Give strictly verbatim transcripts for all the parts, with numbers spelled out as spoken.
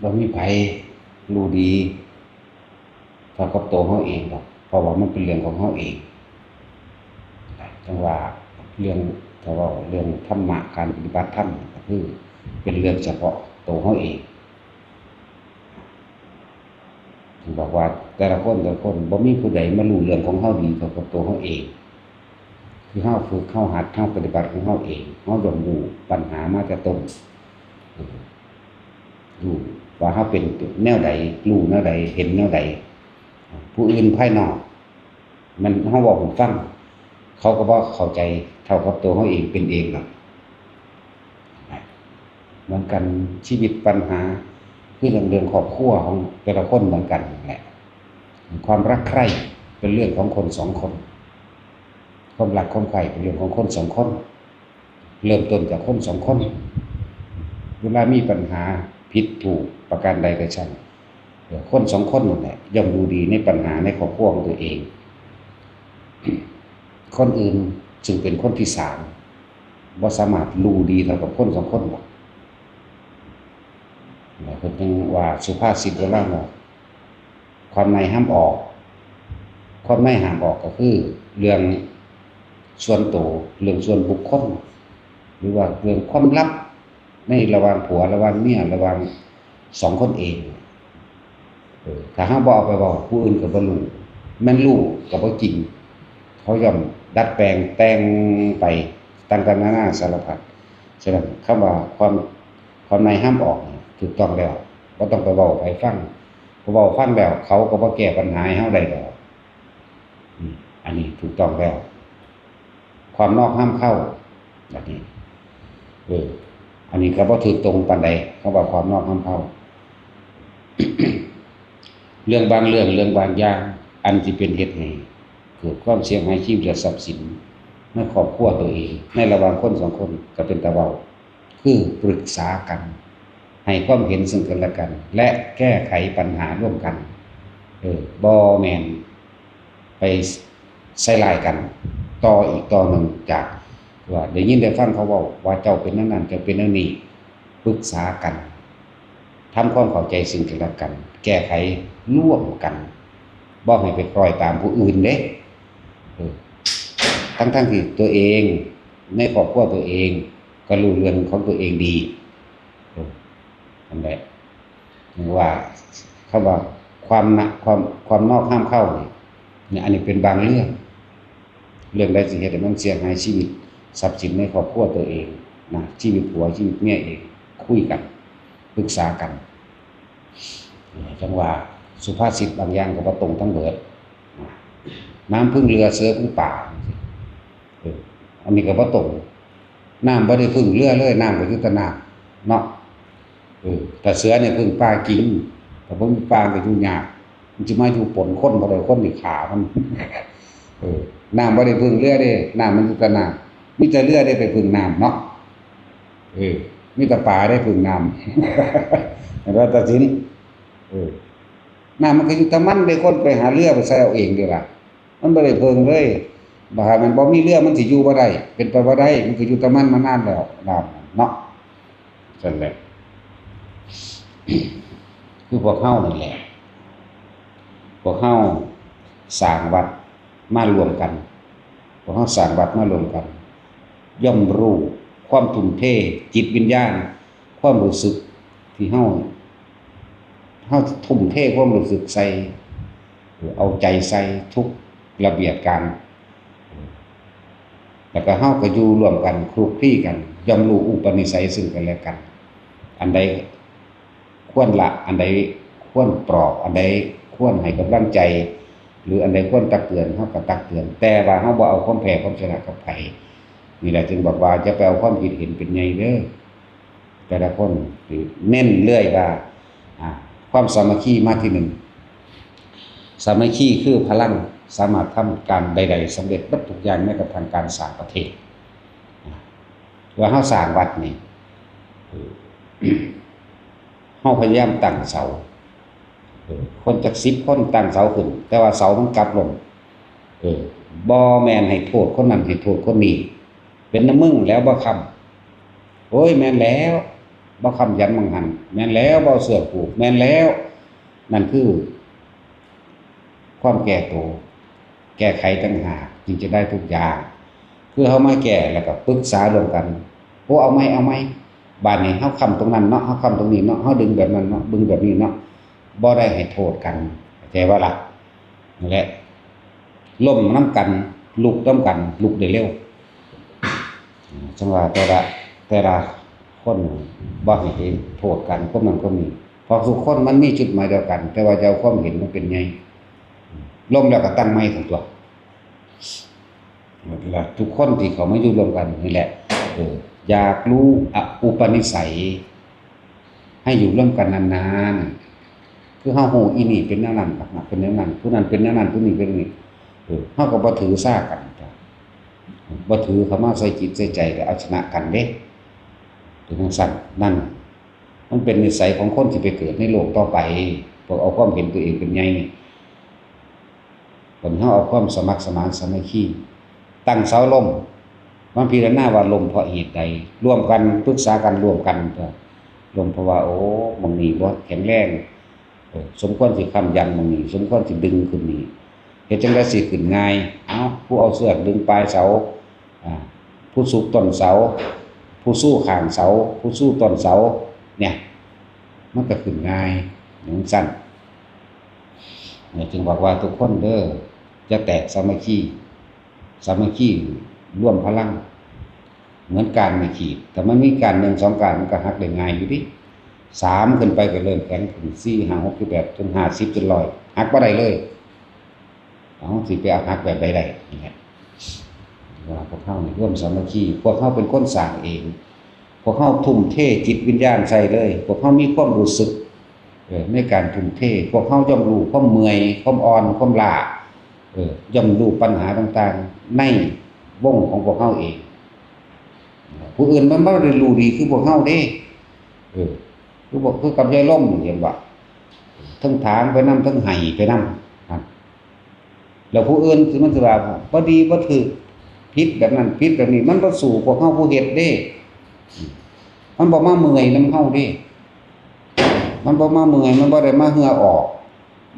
บ่มีไผรู้ดีเท่ากับตัวเฮาเองดอก เพราะว่ามันเป็นเรื่องของเฮาเอง จั่งว่าเรื่อง ถ้าเว้าเรื่องธรรมะ การปฏิบัติธรรม ก็คือเป็นเรื่องเฉพาะตัวเฮาเอง บอกว่าแต่ละคนแต่ละคนบ่มีผู้ใดมารู้เรื่องของเฮาดีเท่ากับตัวเฮาเอง คือเฮาฝึก เฮาหัด เฮาปฏิบัติของเฮาเอง เฮาย่อมรู้ปัญหามาแต่ต้น เออ รู้ว่าเฮาเป็นแนวใด รู้แนวใด เห็นแนวใด ผู้อื่นภายนอก มันเฮาเว้าให้ฟัง เขาก็บ่เข้าใจเท่ากับตัวเฮาเองเป็นเองหรอก เหมือนกัน ชีวิตปัญหา คือเรื่อง เรื่องครอบครัวของแต่ละคนเหมือนกันนั่นแหละ ความรักใคร่เป็นเรื่องของคนสองคน ความรักความใคร่เป็นเรื่องของคนสองคน เริ่มต้นจากคนสองคน เวลามีปัญหาผิดถูกประการใดก็ช่าง คนสองคนนั่นแหละย่อมรู้ดีในปัญหาในครอบครัวของตัวเอง คนอื่นซึ่งเป็นคนที่สามบ่สามารถรู้ดีเท่ากับคนสองคนหรอก เพิ่นจึงว่าสุภาษิตโบราณว่า ความในห้ามออก ความในห้ามออกก็คือเรื่องส่วนตัว เรื่องส่วนบุคคล หรือว่าเรื่องความลับในระหว่างผัวระหว่างเมีย ระหว่างสองคนเอง เออ ถ้าเฮาบ่เอาไปเว้า ผู้อื่นก็บ่รู้ แม่นรู้ก็บ่จริง เขาย่อมดัดแปลงแต่งไปต่างๆนานาสารพัด ฉะนั้นคำว่าความ ความในห้ามออกนี่ถูกต้องแล้ว บ่ต้องไปเว้าให้ไผฟัง เพราะเว้าฟังแล้วเขาก็บ่แก้ปัญหาให้เฮาได้ดอก อืม อันนี้ถูกต้องแล้ว ความนอกห้ามเข้า แบบนี้ เออ อันนี้ก็บ่ถูกตรงปานใด คำว่าความนอกห้ามเข้า เรื่องบางเรื่อง เรื่องบางอย่าง อันสิเป็นเหตุให้เกิดความเสียหายชีวิตและทรัพย์สิน ในครอบครัวตัวเอง ในระหว่างคนสองคน ก็เป็นตาเว้า คือปรึกษากัน ให้ความเห็นซึ่งกันและกัน และแก้ไขปัญหาร่วมกัน เออ บ่แม่นไปใส่ร้ายกัน ต่ออีกต่อหนึ่ง จากว่าได้ยินได้ฟังเขาเว้าว่าเจ้าเป็นแนวนั้น เจ้าเป็นแนวนี้ ปรึกษากัน ทำความเข้าใจซึ่งกันและกัน แก้ไขร่วมกัน บ่ให้ไปคล้อยตามผู้อื่นเด้ เออ ทั้งๆที่ตัวเอง ในครอบครัวตัวเอง ก็รู้เรื่องของตัวเองดี เออ นั่นแหละ ว่า คำว่าความนะ ความ ความนอกห้ามเข้านี่ เนี่ย อันนี้เป็นบางเรื่อง เรื่องใดสิเฮ็ดให้มันเสียหายชีวิต ทรัพย์สินในครอบครัวตัวเองนะ ชีวิตผัว ชีวิตเมียเอง คุยกัน ปรึกษากัน จั่งว่าสุภาษิตบางอย่างก็บ่ตรงทั้งเบิด น้ำพึ่งเรือเสือพึ่งป่า เออ อันนี้ก็บ่ตรง น้ำบ่ได้พึ่งเรือเลย น้ำก็อยู่แต่น้ำ เนาะ เออ ถ้าเสือเนี่ยพึ่งป่ากิน ถ้าบ่มีป่าก็อยู่ยาก มันสิมาอยู่ปนคนบ่ได้ คนนี่ฆ่ามัน เออ น้ำบ่ได้พึ่งเรือเด้ น้ำมันอยู่แต่น้ำ มีแต่เรือได้ไปพึ่งน้ำเนาะ เออ มีแต่ป่าได้พึ่งน้ำ เห็นบ่ ตาสิน เออ น้ำมันก็อยู่แต่มันเด้ คนไปหาเรือไปใส่เอาเองเด้ล่ะ มันบ่ได้พึ่งเลย บ่หามันบ่มีเรือมันสิอยู่บ่ได้ เป็นไปบ่ได้ มันก็อยู่แต่มันมานานแล้ว น้ำเนาะ ซั่นแหละ คือพวกเฮานั่นแหละ พวกเฮาสร้างวัดมารวมกัน พวกเฮาสร้างวัดมารวมกัน ย่อมรู้ความทุ่มเทจิตวิญญาณ ความรู้สึกที่เฮา เฮาทุ่มเทความรู้สึกใส่ เอาใจใส่ทุกระเบียบการ แล้วก็เฮาก็อยู่ร่วมกันคลุกคลีกัน ย่อมรู้อุปนิสัยซึ่งกันและกัน อันใดควรละ อันใดควรปลอบ อันใดควรให้กำลังใจ หรืออันใดควรตักเตือน เฮาก็ตักเตือน แต่ว่าเฮาบ่เอาความแพ้ความชนะกับไผ นี่แหละจึงบอกว่าอย่าไปเอาความคิดเห็นเป็นใหญ่เด้อ แต่ละคนเน้นเรื่อยว่า อ่า ความสามัคคีมาที่หนึ่ง สามัคคีคือพลัง สามารถทำการใดๆสำเร็จเบิดทุกอย่าง แม้กระทั่งการสร้างประเทศ อ่า ว่าเฮาสร้างวัดนี่ เออ เฮาพยายามตั้งเสา เออ คนจักสิบคนตั้งเสาขึ้น แต่ว่าเสามันกลับลง เออ บ่แม่นให้โทษคนนั้น ให้โทษคนนี้ เป็นนำมึงแล้วบ่คำ โอ้ย แม่นแล้ว บ่ค้ำยันหม่องหั่น แม่นแล้ว บ่เอาเสื้อผูก แม่นแล้ว นั่นคือความแก้ตัว แก้ไขต่างหาก จึงจะได้ทุกอย่าง คือเฮามาแก้แล้วก็ปรึกษาร่วมกัน โอ้ เอาใหม่ เอาใหม่ บาดนี้เฮาค้ำตรงนั้นเนาะ เฮาค้ำตรงนี้เนาะ เฮาดึงแบบนั้นเนาะ ดึงแบบนี้เนาะ บ่ได้ให้โทษกัน เข้าใจบ่ล่ะ? นั่นแหละ ล้มนำกัน ลุกนำกัน ลุกได้เร็ว จั่งว่าแต่ละ แต่ละคนบ่ให้ไปโทษกัน ความนั้นความนี้ เพราะทุกคนมันมีจุดหมายเดียวกัน แต่ว่าจะเอาความเห็นมันเป็นใหญ่ ล้มแล้วก็ตั้งใหม่ซั่นตั่ว ทุกคนที่เข้ามาอยู่ร่วมกันนี่แหละ เออ อยากรู้อุปนิสัย ให้อยู่ร่วมกันนานๆ คือเฮาฮู้อีนี่เป็นแนวนั้น เป็นแนวนั้น ผู้นั้นเป็นแนวนั้น ผู้นี้เป็นนี่ เออ เฮาก็บ่ถือสากัน บ่ถือเข้ามาใส่จิตใส่ใจ แล้วเอาชนะกันเด้ เป็นจั่งซั้น นั่น มันเป็นนิสัยของคนที่ไปเกิดในโลกต่อไป พวกเอาความเห็นตัวเองเป็นใหญ่ บัดนี้เฮาเอาความสมัครสมานสามัคคี ตั้งเสาล้ม มาพิจารณาว่าล้มเพราะเหตุใด ร่วมกัน ปรึกษากันร่วมกัน ล้มเพราะว่า โอ้ หม่องนี้บ่แข็งแรง เออ สมควรสิค้ำยัน หม่องนี้ สมควรสิดึงขึ้นนี่ เฮ็ดจั่งใดสิขึ้นง่าย เอ้า ผู้เอาเชือกดึงปลายเสา อ่า ผู้สูบต้นเสา ผู้สู้ข้างเสา ผู้สู้ต้นเสา เนี่ย มันก็ขึ้นง่าย จั่งซั้น เนี่ย จึงบอกว่าทุกคนเด้อ อย่าแตกสามัคคี สามัคคีรวมพลัง เหมือนก้านไม้ขีด ถ้ามันมีก้านหนึ่งสองก้าน มันก็หักได้ง่ายอยู่เด้ สามขึ้นไปก็เริ่มแข็งขึ้น สี่ ห้า หก เจ็ด แปด จน ห้าสิบ จน ร้อย หักบ่ได้เลย เฮาสิไปหักแบบใดได้ นี่แหละ ว่าพวกเฮานี่ร่วมสามัคคี พวกเฮาเป็นคนสร้างเอง พวกเฮาทุ่มเทจิตวิญญาณใส่เลย พวกเฮามีความรู้สึก เออ ในการทุ่มเท พวกเฮาย่อมรู้ความเมื่อย ความอ่อน ความล้า เออ ย่อมรู้ปัญหาต่างๆ ในวงของพวกเฮาเอง ผู้อื่นมันบ่ได้รู้ดีคือพวกเฮาเด้ เออ คือบอก คือกับยายล่มนี่ เห็นบ่ เทิงถางไปนำ เทิงไห้ไปนำ นั่น แล้วผู้อื่นสิ มันสิว่าบ่ดี บ่ถืก ผิดแบบนั้น ผิดแบบนี้ มันบ่สู้พวกเฮาผู้เฮ็ดเด้ มันบ่มาเมื่อยนำเฮาเด้ มันบ่มาเมื่อย มันบ่ได้มาเหื่อออก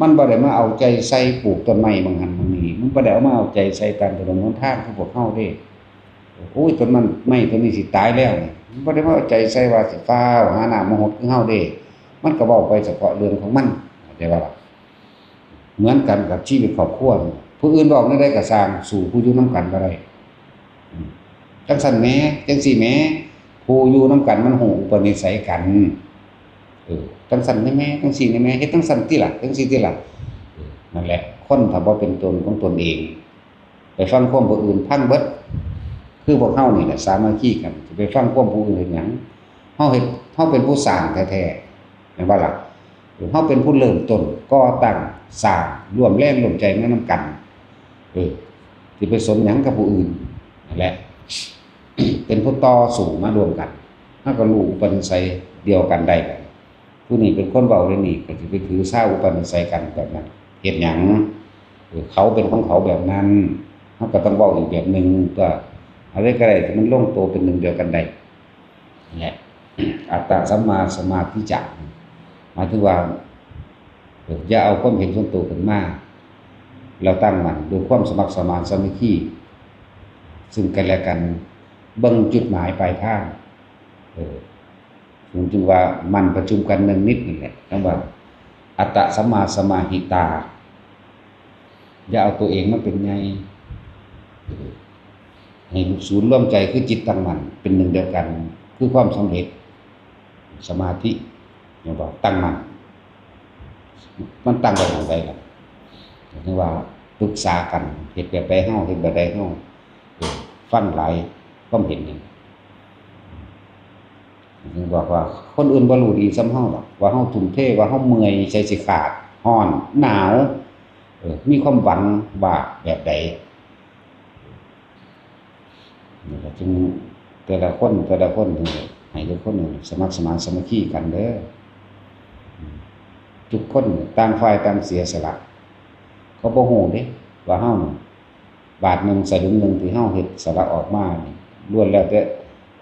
มันบ่ได้มาเอาใจใส่ปลูกต้นไม้หม่องหั้นหม่องนี้ มันบ่ได้เอามาเอาใจใส่ตามถนนหนทางคือพวกเฮาเด้ โอ้ย ต้นมัน ไม้ต้นนี้สิตายแล้วนี่ มันบ่ได้มาเอาใจใส่ว่าสิฟ้าวหาน้ำมาหดคือเฮาเด้ มันก็เว้าไปเฉพาะเรื่องของมัน เข้าใจบ่ล่ะ? เหมือนกันกับชีวิตครอบครัวนี่ ผู้อื่นเว้าแนวใดก็ซ่าง สู้ผู้อยู่นำกันบ่ได้ อืม จั่งซั้นแหม จั่งซี้แหม ผู้อยู่นำกันมันฮู้อุปนิสัยกัน เออ จั่งซั้นแหน่แหม จั่งซี้แหน่แหม เฮ็ดจั่งซั้นติล่ะ จั่งซี้ติล่ะ เออ นั่นแหละ คนถ้าบ่เป็นตนของตนเอง ไปฟังความผู้อื่นพังเบิด คือพวกเฮานี่แหละสามัคคีกัน สิไปฟังความผู้อื่นเฮ็ดหยัง เฮาเฮ็ด เฮาเป็นผู้สร้างแท้ๆ แม่นบ่ล่ะ? เฮาเป็นผู้เริ่มต้นก่อตั้งสร้าง ร่วมแรงร่วมใจมานำกัน เออ สิไปสนหยังกับผู้อื่น นั่นแหละ เป็นผู้ต่อสู้มาร่วมกัน เฮาก็รู้อุปนิสัยเดียวกันได้กัน ผู้นี้เป็นคนเว้าเรื่องนี้ ก็สิไปถือสาอุปนิสัยกันแบบนั้น เฮ็ดหยัง เออ เขาเป็นของเขาแบบนั้น เฮาก็ต้องเว้าอีกแบบหนึ่งตัว อะไรก็ได้ที่มันลงตัวเป็นหนึ่งเดียวกันได้ นั่นแหละ อัตตะสัมมาสมาธิจะ หมายถึงว่า เออ อย่าเอาความเห็นส่วนตัวขึ้นมา เราตั้งมั่นด้วยความสมัครสมานสามัคคี ซึ่งกันและกัน เบิ่งจุดหมายปลายทาง เออ ผมจึงว่าหมั่นประชุมกันเนืองนิดนั่นแหละ คำว่า อัตตะสัมมาสมาหิตา อย่าเอาตัวเองมาเป็นใหญ่ ให้ศูนย์รวมใจคือจิตตั้งมั่น เป็นหนึ่งเดียวกัน คือความสำเร็จ สมาธิ เรียกว่าตั้งมั่น มันตั้งไว้หม่องใดล่ะ เรียกว่าปรึกษากัน เฮ็ดแบบใดเฮา เฮ็ดแบบใดเฮา เออ ฟังหลายความเห็นนี่ ถึงบอกว่าคนอื่นบ่รู้ดีส่ำเฮาดอก ว่าเฮาทุ่มเท ว่าเฮาเมื่อย ใจสิขาด ร้อน หนาว เออ มีความหวังว่าแบบใด นี่ก็จึงแต่ละคน แต่ละคนนี่ ให้ทุกคนนี่สมัครสมานสามัคคีกันเด้อ ทุกคนต่างฝ่ายต่างเสียสละ เขาบ่ฮู้เด้ ว่าเฮานี่ บาทหนึ่งสลึงหนึ่งที่เฮาเฮ็ดสละออกมานี่ ล้วนแล้วแต่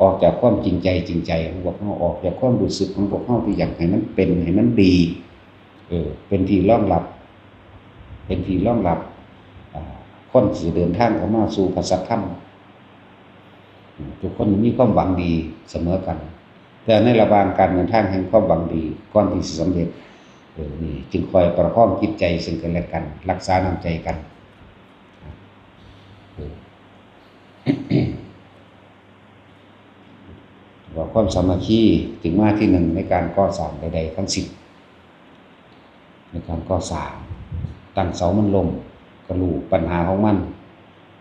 ออกจากความจริงใจ จริงใจของพวกเฮา ออกจากความรู้สึกของพวกเฮาที่อยากให้มันเป็น ให้มันดี เออ เป็นที่รองรับ เป็นที่รองรับ อ่า คนที่เดินทางเข้ามาสู่พระสัทธรรม อืม ทุกคนมีความหวังดีเสมอกัน แต่ในระหว่างการเดินทางแห่งความหวังดี ก่อนที่สิสำเร็จ เออ นี่จึงคอยประคองจิตใจซึ่งกันและกัน รักษาน้ำใจกัน เออ ว่าความสามัคคีจึงมาที่หนึ่งในการก่อสร้างใดๆทั้งสิ้น ในการก่อสร้าง ตั้งเสามันล้ม ก็รู้ปัญหาของมัน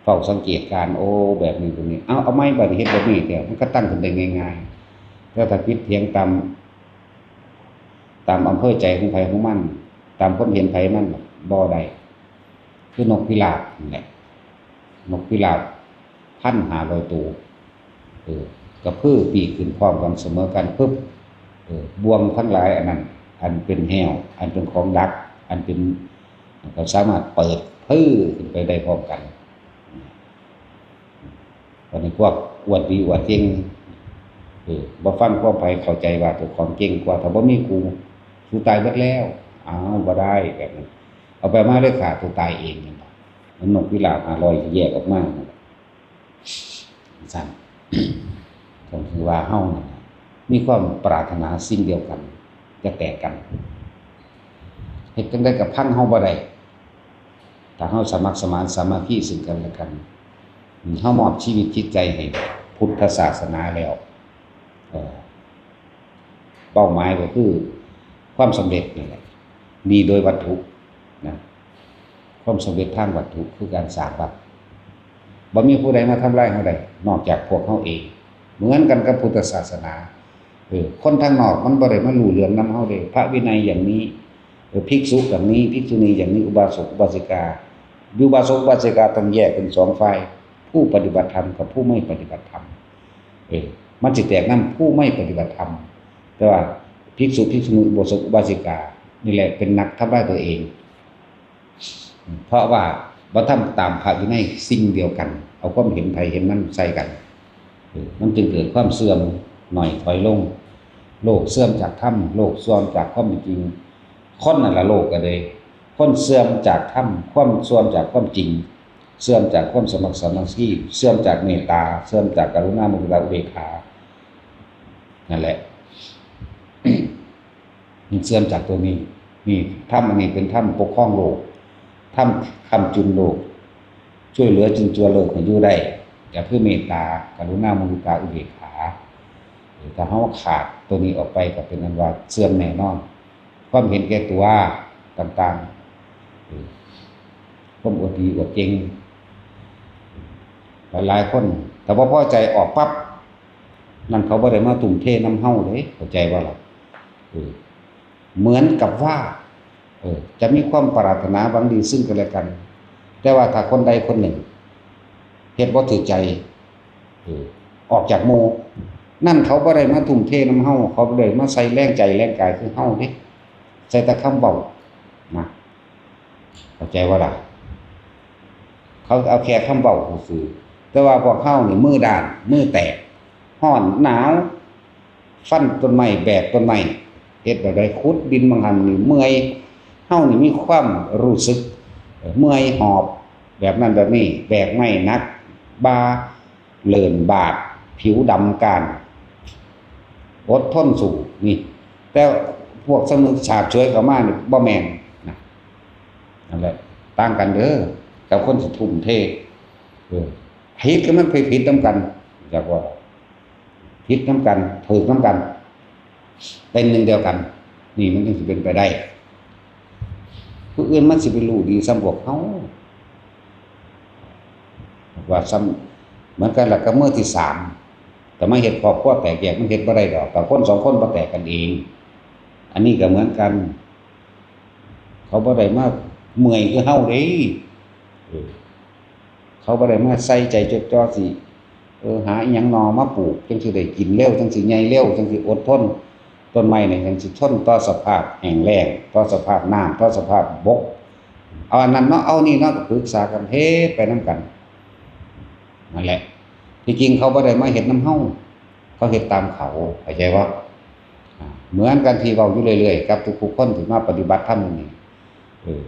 เฝ้าสังเกตการณ์ โอ้ แบบนี้ แบบนี้ เอา เอาไม้บัดนี้เฮ็ดแบบนี้ แต่มันก็ตั้งขึ้นได้ง่ายๆ แต่ถ้าผิดเถียงตาม ตามอำเภอใจของไผของมัน ตามความเห็นไผมัน บ่ได้ คือนกพิราบนั่นแหละ นกพิราบ พันห้าร้อยตัว เออ กระพือปีกขึ้นพร้อมกันเสมอกันปุ๊บ เออ บ่วงทั้งหลายอันนั้น อันเป็นแห้ว อันเป็นของดัก อันเป็น ก็สามารถเปิดพื้อขึ้นไปได้พร้อมกัน วันนี้พวกอวดดีอวดเก่ง เออ บ่ฟังความไผ เข้าใจว่าเจ้าของเก่งกว่า ถ้าบ่มีกู กูตายเบิดแล้ว อ้าว บ่ได้ แบบนั้น เอาไปมาเลยฆ่าตัวตายเองนั่นล่ะ มันนกพิราบห้าร้อยแยกออกมานั่นล่ะ ซั่น ก็คือว่าเฮานั่นน่ะ มีความปรารถนาสิ่งเดียวกัน จะแตกกัน เฮ็ดจั่งใดก็พังเฮาบ่ได้ ถ้าเฮาสมัครสมานสามัคคีซึ่งกันและกัน เฮามอบชีวิตจิตใจให้พุทธศาสนาแล้ว เอ่อ เป้าหมายก็คือความสำเร็จนั่นแหละ นี่โดยวัตถุนะ ความสำเร็จทางวัตถุคือการสร้างวัด บ่มีผู้ใดมาทำลายเฮาได้ นอกจากพวกเฮาเอง เหมือนกันกับพุทธศาสนา เออ คนทางนอกมันบ่ได้มารู้เรื่องนำเฮาเด้ พระวินัยอย่างนี้ เออ ภิกษุอย่างนี้ ภิกษุณีอย่างนี้ อุบาสกอุบาสิกา อยู่อุบาสกอุบาสิกาต้องแยกเป็นสองฝ่าย ผู้ปฏิบัติธรรมกับผู้ไม่ปฏิบัติธรรม เออ มันสิแตกนำผู้ไม่ปฏิบัติธรรม แต่ว่าภิกษุภิกษุณี อุบาสกอุบาสิกา นี่แหละเป็นนักทำลายตัวเอง เพราะว่าบ่ทำตามพระวินัยสิ่งเดียวกัน เอาความเห็นไผเห็นมันใส่กัน เออ มันจึงเกิดความเสื่อมหน่อยถอยลง โลกเสื่อมจากธรรม โลกเสื่อมจากความเป็นจริง คนนั่นล่ะโลกก็เลย คนเสื่อมจากธรรม ความเสื่อมจากความจริง เสื่อมจากความสมัครสามัคคี เสื่อมจากเมตตา เสื่อมจากกรุณา มุทิตา อุเบกขา นั่นแหละ มันเสื่อมจากตัวนี้ นี่ ธรรมอันนี้เป็นธรรมปกครองโลก ธรรมค้ำจุนโลก ช่วยเหลือจุนเจือโลกให้อยู่ได้ ก็คือเมตตา กรุณา มุทิตา อุเบกขา ถ้าเฮาขาดตัวนี้ออกไปก็เป็นอันว่าเสื่อมแน่นอน ความเห็นแก่ตัวต่างๆ เออ ความอวดดีอวดเก่ง หลายๆคน ถ้าบ่พอใจออกปั๊บ นั่นเขาบ่ได้มาทุ่มเทนำเฮาเด้ เข้าใจบ่ล่ะ เออ เหมือนกับว่า เออ จะมีความปรารถนาหวังดีซึ่งกันและกัน แต่ว่าถ้าคนใดคนหนึ่ง เฮ็ดบ่ถูกใจ เออ ออกจากหมู่ นั่นเขาบ่ได้มาทุ่มเทนำเฮา เขาบ่ได้มาใส่แรงใจแรงกายคือเฮาเด้ ใส่แต่คำเว้า นะ เข้าใจบ่ล่ะ เขาเอาแค่คำเว้าซื่อๆ แต่ว่าพวกเฮานี่มือด้าน มือแตก ร้อน หนาว ฟันต้นไม้ แบกต้นไม้ เฮ็ดแบบใด ขุดดินบางหั้นนี่เมื่อย เฮานี่มีความรู้สึก เอ่อ เมื่อยหอบ แบบนั้นแบบนี้ แบกไม้หนัก บ่าเริ่นบาด ผิวดำก้าน อดทนสู้ นี่ แต่พวกสมุทรสาบเฉยเข้ามานี่บ่แม่นนะ นั่นแหละ ต่างกันเด้อ กับคนสิทุ่มเท เออ ผิดก็มันไปผิดนำกัน จักว่า ผิดนำกัน ถูกนำกัน เป็นหนึ่งเดียวกัน นี่มันจึงสิเป็นไปได้ ผู้อื่นมันสิไปรู้ดีส่ำพวกเฮา ว่าส่ำ เหมือนกันล่ะกับมือที่สาม แต่มาเฮ็ดครอบครัวแตกแยก มันเฮ็ดบ่ได้ดอก แต่คนสองคนบ่แตกกันเอง อันนี้ก็เหมือนกัน เขาบ่ได้มาเมื่อยคือเฮาเด้ เออ เขาบ่ได้มาใส่ใจจดจ่อสิ เออ หาอิหยังหน่อมาปลูก จั่งสิได้กินเร็ว จั่งสิใหญ่เร็ว จั่งสิอดทน ต้นไม้นี่จั่งสิทนต่อสภาพแห้งแล้ง ต่อสภาพน้ำ ต่อสภาพบก เอาอันนั้นเนาะ เอานี่เนาะ ก็ปรึกษากันเฮ็ดไปนำกัน นั่นแหละ ที่จริงเขาบ่ได้มาเฮ็ดนำเฮา เขาเฮ็ดตามเขา เข้าใจบ่? อ่า เหมือนกันที่เว้าอยู่เรื่อยๆ กับทุกๆ คนที่มาปฏิบัติธรรมนี่ เออ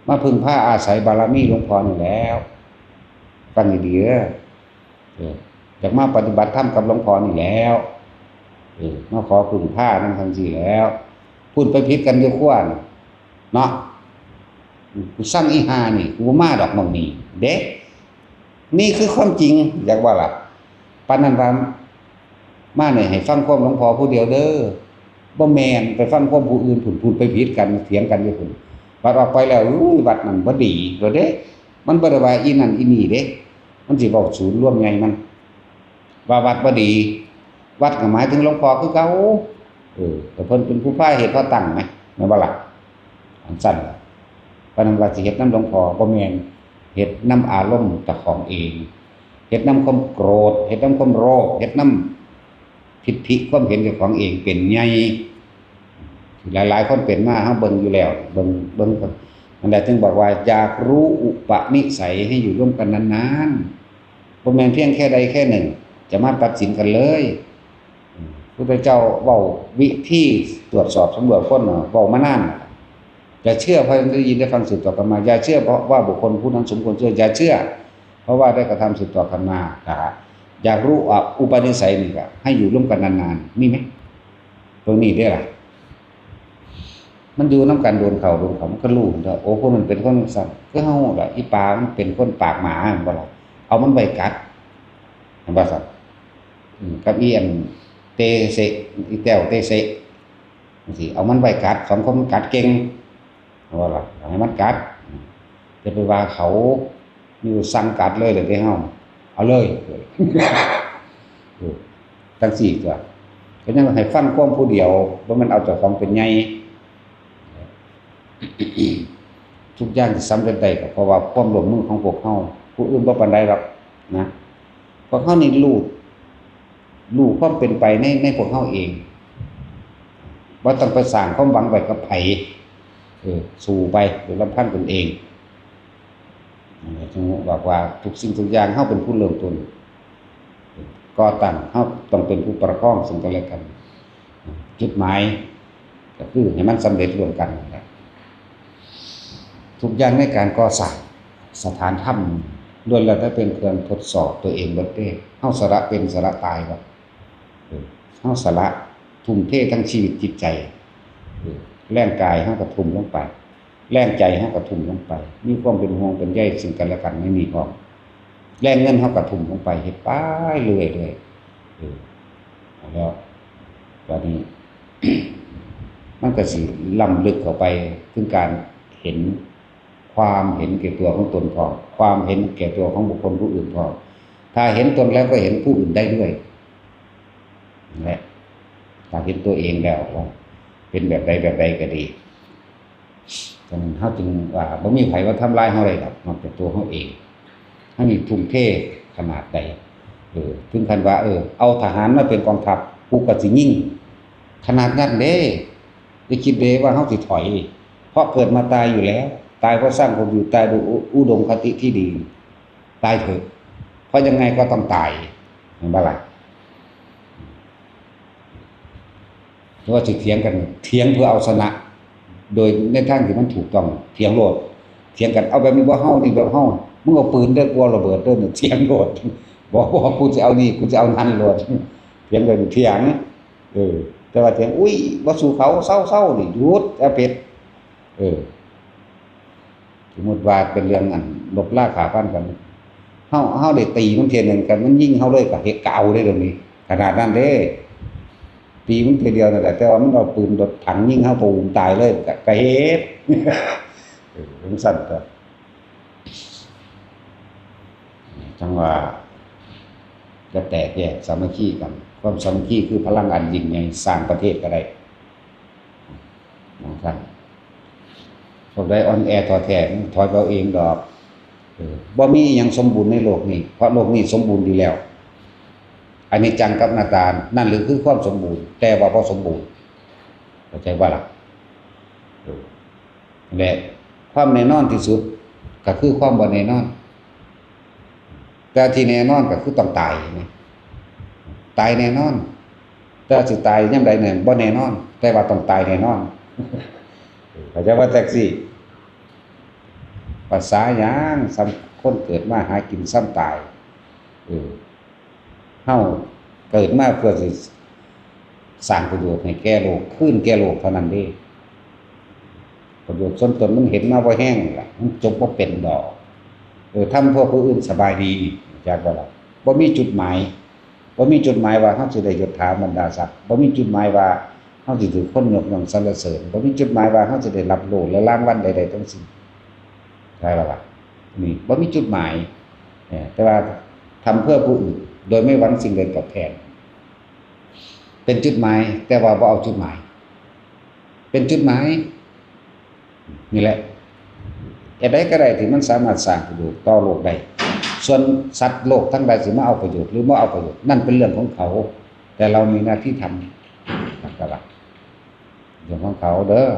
มาพึ่งพาอาศัยบารมีหลวงพ่อนี่แล้ว ฟังดีๆ เด้อ เออ อยากมาปฏิบัติธรรมกับหลวงพ่อนี่แล้ว เออ มาขอพึ่งพานำจั่งซี้แล้ว พูดไปผิดกันอยู่ครัวน่ะ เนาะ กูสั่งอีห่านี่ กูบ่มาดอกหม่องนี้เด้ นี่คือความจริง อยากว่าล่ะ ปานนั้นว่า มาเนี่ยให้ฟังความหลวงพ่อผู้เดียวเด้อ บ่แม่น ไปฟังความผู้อื่นพุ้น พูดไปผิดกัน เถียงกันอยู่พุ้น บัดออกไปแล้ว อุ้ย วัดนั่นบ่ดีโลดเด้ มันบ่ได้ว่าอีนั่นอีนี่เด้ มันสิเว้าศูนย์รวมใหญ่มัน ว่าวัดบ่ดี วัดก็หมายถึงหลวงพ่อคือเก่า เออ แต่เพิ่นเป็นผู้พาเหตุพาตั้งนะ แม่นบ่ล่ะ? อันซั่นล่ะ ปานนั้นว่าสิเฮ็ดนำหลวงพ่อ บ่แม่น เฮ็ดนำอารมณ์เจ้าของเอง เฮ็ดนำความโกรธ เฮ็ดนำความโลภ เฮ็ดนำทิฏฐิความเห็นเจ้าของเองเป็นใหญ่ หลายๆ คนเป็นมา เฮาเบิ่งอยู่แล้ว เบิ่ง เบิ่ง นั่นแหละจึงบอกว่า อยากรู้อุปนิสัยให้อยู่ร่วมกันนานๆ บ่แม่นเพียงแค่ใดแค่หนึ่ง จะมาตัดสินกันเลย พุทธเจ้าเว้าวิธีตรวจสอบสำรวจคนน่ะ เว้ามานาน อย่าเชื่อเพราะได้ยินได้ฟังสืบต่อกันมา อย่าเชื่อเพราะว่าบุคคลผู้นั้นสมควรเชื่อ อย่าเชื่อ เพราะว่าได้กระทำสืบต่อกันมา นะฮะ อยากรู้อุปนิสัยนี่ก็ให้อยู่ร่วมกันนานๆ มีไหม? ตรงนี้ได้ล่ะ มันอยู่นำกันโดนเข้าโดนเข้า มันก็รู้แล้ว โอ้ ผู้นั้นเป็นคนจั่งซั่น คือเฮาล่ะ อีปามันเป็นคนปากหมา แม่นบ่ล่ะ เอามันไว้กัด แม่นบ่ซั่น? อืม กับอีอันเตเสะ อีแต้วเตเสะ จั่งซี้ เอามันไว้กัด สองคนมันกัดเก่ง เอาล่ะ เอาให้มันกัด อย่าไปว่าเขา อยู่สั่งกัดเลยล่ะเด้เฮา เอาเลย เออ จั่งซี้ตั๊ว ก็ยังให้ฟังความผู้เดียว บ่แม่นเอาเจ้าของเป็นใหญ่ ทุกอย่างที่สำเร็จได้ก็เพราะว่าความร่วมมือของพวกเฮา ผู้อื่นบ่ปานใดดอกนะ พวกเฮานี่รู้ รู้ความเป็นไปใน ในพวกเฮาเอง บ่ต้องไปสร้างความหวังไว้กับไผ เออ สู้ไปโดยลำพังตนเอง นั่นแหละจึงบอกว่าทุกสิ่งทุกอย่างเฮาเป็นผู้เริ่มต้น ก่อตั้ง เฮาต้องเป็นผู้ประคองซึ่งกันและกัน จุดหมายก็คือให้มันสำเร็จร่วมกันนั่นแหละ ทุกอย่างในการก่อสร้างสถานธรรมล้วนแล้วแต่เป็นเครื่องทดสอบตัวเองเบิดเด้ เฮาสละเป็นสละตายบ่ เออ เฮาสละทุ่มเททั้งชีวิตจิตใจ เออ แรงกายเฮาก็ทุ่มลงไป แรงใจเฮาก็ทุ่มลงไป มีความเป็นห่วงเป็นใยซึ่งกันและกันในนี้พร้อม แรงเงินเฮาก็ทุ่มลงไป เฮ็ดไปเรื่อยๆ เออ แล้วบัดนี้ มันก็สิล้ำลึกเข้าไปถึงการเห็น ความเห็นแก่ตัวของตนพร้อม ความเห็นแก่ตัวของบุคคลผู้อื่นพร้อม ถ้าเห็นตนแล้วก็เห็นผู้อื่นได้ด้วย นั่นแหละ ถ้าเห็นตัวเองแล้วว่าเป็นแบบใดแบบใดก็ดี ฉะนั้นเฮาจึงว่าบ่มีไผมาทำลายเฮาได้ดอก นอกจากตัวเฮาเอง เฮานี่ทุ่มเทขนาดใด เออ ถึงขั้นว่า เออ เอาทหารมาเป็นกองทัพ กูก็สิยิง ขนาดนั้นเด้ อย่าคิดเด้ว่าเฮาสิถอย เพราะเกิดมาตายอยู่แล้ว ตายเพราะสร้างความอยู่ ตายโดยอุ อุดมคติที่ดี ตายเถอะ เพราะยังไงก็ต้องตาย เห็นบ่ล่ะ? เพราะว่าสิเถียงกัน เถียงเพื่อเอาชนะ โดยในทางที่มันถูกต้อง เถียงโลด เถียงกัน เอาแบบนี้บ่เฮา นี่แบบเฮา มึงเอาปืนเด้อ กูเอาระเบิดเด้อ เถียงโลด บอก บอก กูจะเอานี่ กูจะเอานั่นโลด เถียงกัน เถียง เออ แต่ว่าเถียง อุ้ย บ่สู้เขา เซา เซา นี่ หยุด อย่าเฮ็ด เออ สมมุติว่าเป็นเรื่องอันลบลาฆ่าฟันกัน เฮา เฮาได้ตีมันเทื่อหนึ่ง คันมันยิงเฮาเลยก็เฮ็ด ก็เอาเด้เดี๋ยวนี้ ขนาดนั้นเด้ ตีมันเทื่อเดียวนั่นแหละ แต่ว่ามันเอาปืนรถถังยิงเฮาตูมตายเลย ก็ ก็เฮ็ด เออ จั่งซั้นตั๊ว จั่งว่า อย่าแตกแยก สามัคคีกัน ความสามัคคีคือพลังอันยิ่งใหญ่ สร้างประเทศก็ได้ บางท่าน พวกใดอ่อนแอท้อแท้ ถอยไปเอาเองดอก เออ บ่มีอิหยังสมบูรณ์ในโลกนี้ เพราะโลกนี้สมบูรณ์ดีแล้ว อนิจจังกับอนัตตา นั่นหรือคือความสมบูรณ์ แต่ว่าบ่สมบูรณ์ เข้าใจบ่ล่ะ? เออ และความแน่นอนที่สุดก็คือความบ่แน่นอน แต่ที่แน่นอนก็คือต้องตายนะ ต ตายแน่นอน แต่ว่าสิตายยามใดเนี่ยบ่แน่นอน แต่ว่าต้องตายแน่นอน เข้าใจว่าจั่งซี้ ภาษาหยังซ้ำคนเกิดมาหากินซ้ำตาย เออ เฮาเกิดมาเพื่อสิสร้างประโยชน์ให้แก่โลก คืนแก่โลกเท่านั้นเด้ ประโยชน์ส่วนตนมันเห็นมาบ่แฮงล่ะ มันจบบ่เป็นดอก เออ ทำเพื่อผู้อื่นสบายดี จักบ่ล่ะ บ่มีจุดหมาย บ่มีจุดหมายว่าเฮาสิได้ยศถาบรรดาศักดิ์ บ่มีจุดหมายว่าเฮาสิถือคนยกย่องสรรเสริญ บ่มีจุดหมายว่าเฮาสิได้รับโล่และรางวัลใดๆทั้งสิ้น ใช่บ่ล่ะ นี่บ่มีจุดหมาย เออ แต่ว่าทำเพื่อผู้อื่น โดยไม่หวังสิ่งใดตอบแทน เป็นจุดหมาย แต่ว่าบ่เอาจุดหมาย เป็นจุดหมาย นี่แหละ อันใดก็ได้ที่มันสามารถสร้างประโยชน์ต่อโลกได้ ส่วนสัตว์โลกทั้งหลายสิมาเอาประโยชน์หรือบ่เอาประโยชน์ นั่นเป็นเรื่องของเขา แต่เรามีหน้าที่ทำ นะครับ เรื่องของเขาเด้อ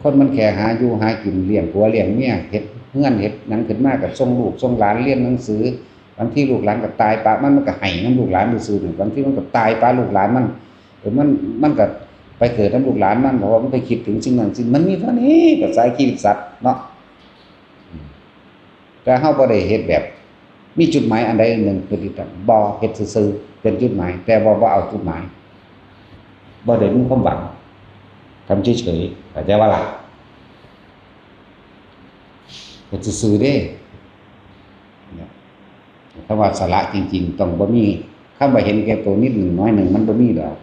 คนมันแค่หาอยู่หากิน เลี้ยงผัวเลี้ยงเมีย เฮ็ดเฮือนเฮ็ดหยังขึ้นมาก็ส่งลูกส่งหลานเรียนหนังสือ บางทีลูกหลานก็ตายปะมัน มันก็ไห้นำลูกหลานซื่อๆนี่ บางทีมันก็ตายปะลูกหลานมัน เออ มัน มันก็ไปเกิดนำลูกหลานมัน เพราะว่ามันไปคิดถึงสิ่งนั้นสิ่ง มันมีเท่านี้ ภาษาชีวิตสัตว์เนาะ แต่เฮาบ่ได้เฮ็ดแบบ มีจุดหมายอันใดอันหนึ่งเป็นที่ตั้ง บ่ เฮ็ดซื่อๆ เป็นจุดหมาย แต่ว่าบ่เอาจุดหมาย บ่ได้มีความหวัง ทำเฉยๆ เข้าใจบ่ล่ะ เฮ็ดซื่อๆเด้ เนี่ย คำว่าสละจริงๆ ต้องบ่มี คำว่าเห็นแก่ตัวนิดหนึ่งน้อยหนึ่งมันบ่มีดอก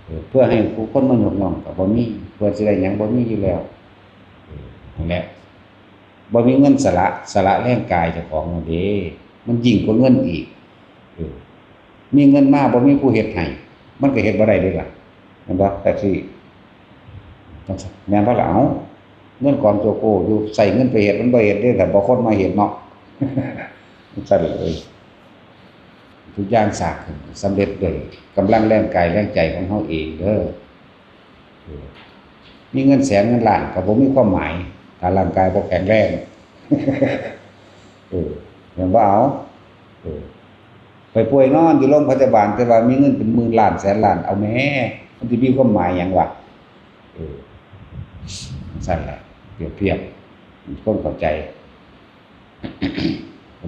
เออ เพื่อให้ผู้คนมายกย่องก็บ่มี เพื่อสิได้หยังบ่มีอยู่แล้ว เออ นั่นแหละ บ่มีเงินสละ สละแรงกายเจ้าของนั่นเด้ มันยิ่งกว่าเงินอีก เออ มีเงินมาบ่มีผู้เฮ็ดให้ มันก็เฮ็ดบ่ได้เด้ล่ะ แม่นบ่ แท็กซี่ จั่งซั้น แม่นบ่ล่ะ เอ้า เงินกองโจโกอยู่ ใช้เงินไปเฮ็ด มันบ่เฮ็ดเด้ ถ้าบ่คนมาเฮ็ดเนาะ จั่งซั้นเลย ทุกอย่างสร้างขึ้นสำเร็จด้วยกำลังแรงกายแรงใจของเฮาเองเด้อ เออ มีเงินแสนเงินล้านก็บ่มีความหมาย ถ้าร่างกายบ่แข็งแรง เออ แม่นบ่ เอา เออ ไปป่วยนอนอยู่โรงพยาบาล แต่ว่ามีเงินเป็นหมื่นล้านแสนล้าน เอาแหม มันสิมีความหมายหยังวะ เออ จั่งซั้นแหละ เปรียบเทียบ คนเข้าใจ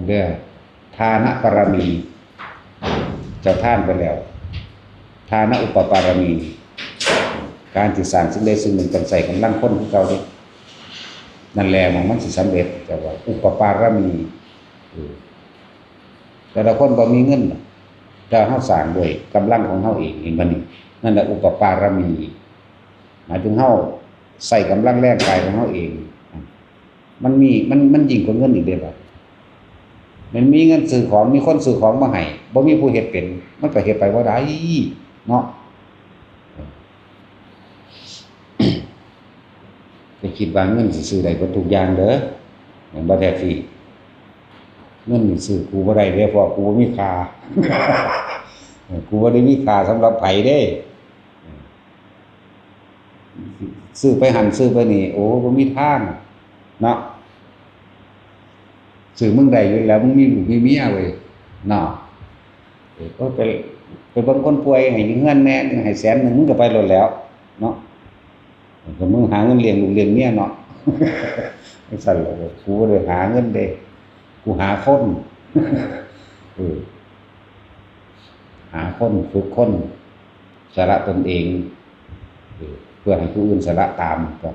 เด้อ ทานบารมี เจ้าทานไปแล้ว ทานอุปปารมี การที่สร้างสิ่งใดสิ่งหนึ่งต้องใช้กำลังคนคือเก่าเด้ นั่นแหละหม่องมันสิสำเร็จ แต่ว่าอุปปารมี เออ แต่ละคนบ่มีเงิน แต่เฮาสร้างด้วยกำลังของเฮาเอง เห็นบ่นี่ นั่นแหละอุปปารมี หมายถึงเฮาใช้กำลังแรงกายของเฮาเอง มันมี มัน มันยิ่งกว่าเงินอีกเด้ล่ะ มันมีเงินซื้อของ มีคนซื้อของมาให้ บ่มีผู้เฮ็ดเป็น มันก็เฮ็ดไปบ่ได้เนาะ จะคิดว่าเงินสิซื้อได้เบิดทุกอย่างเด้อ แม่นบ่แท้พี่ เงินนี่ซื้อกูบ่ได้เด้ เพราะกูบ่มีค่า เออ กูบ่ได้มีค่าสำหรับไผเด้ เออ ซื้อไปหั่นซื้อไปนี่ โอ้ บ่มีทางเนาะ ซื้อมึงได้อยู่แล้ว มึงมีลูกมีเมียเว้ย เนาะ เออ ไป ไปเบิ่งคนป่วยให้อยู่เฮือนแหน่ ให้แสนหนึ่ง มึงก็ไปโลดแล้ว เนาะ ก็มึงหาเงินเลี้ยงลูกเลี้ยงเมียเนาะ จั่งซั้นแหละ กูบ่ได้หาเงินเด้ กูหาคน เออ หาคน ฝึกคน สละตนเอง เออ เพื่อให้ผู้อื่นสละตาม ก็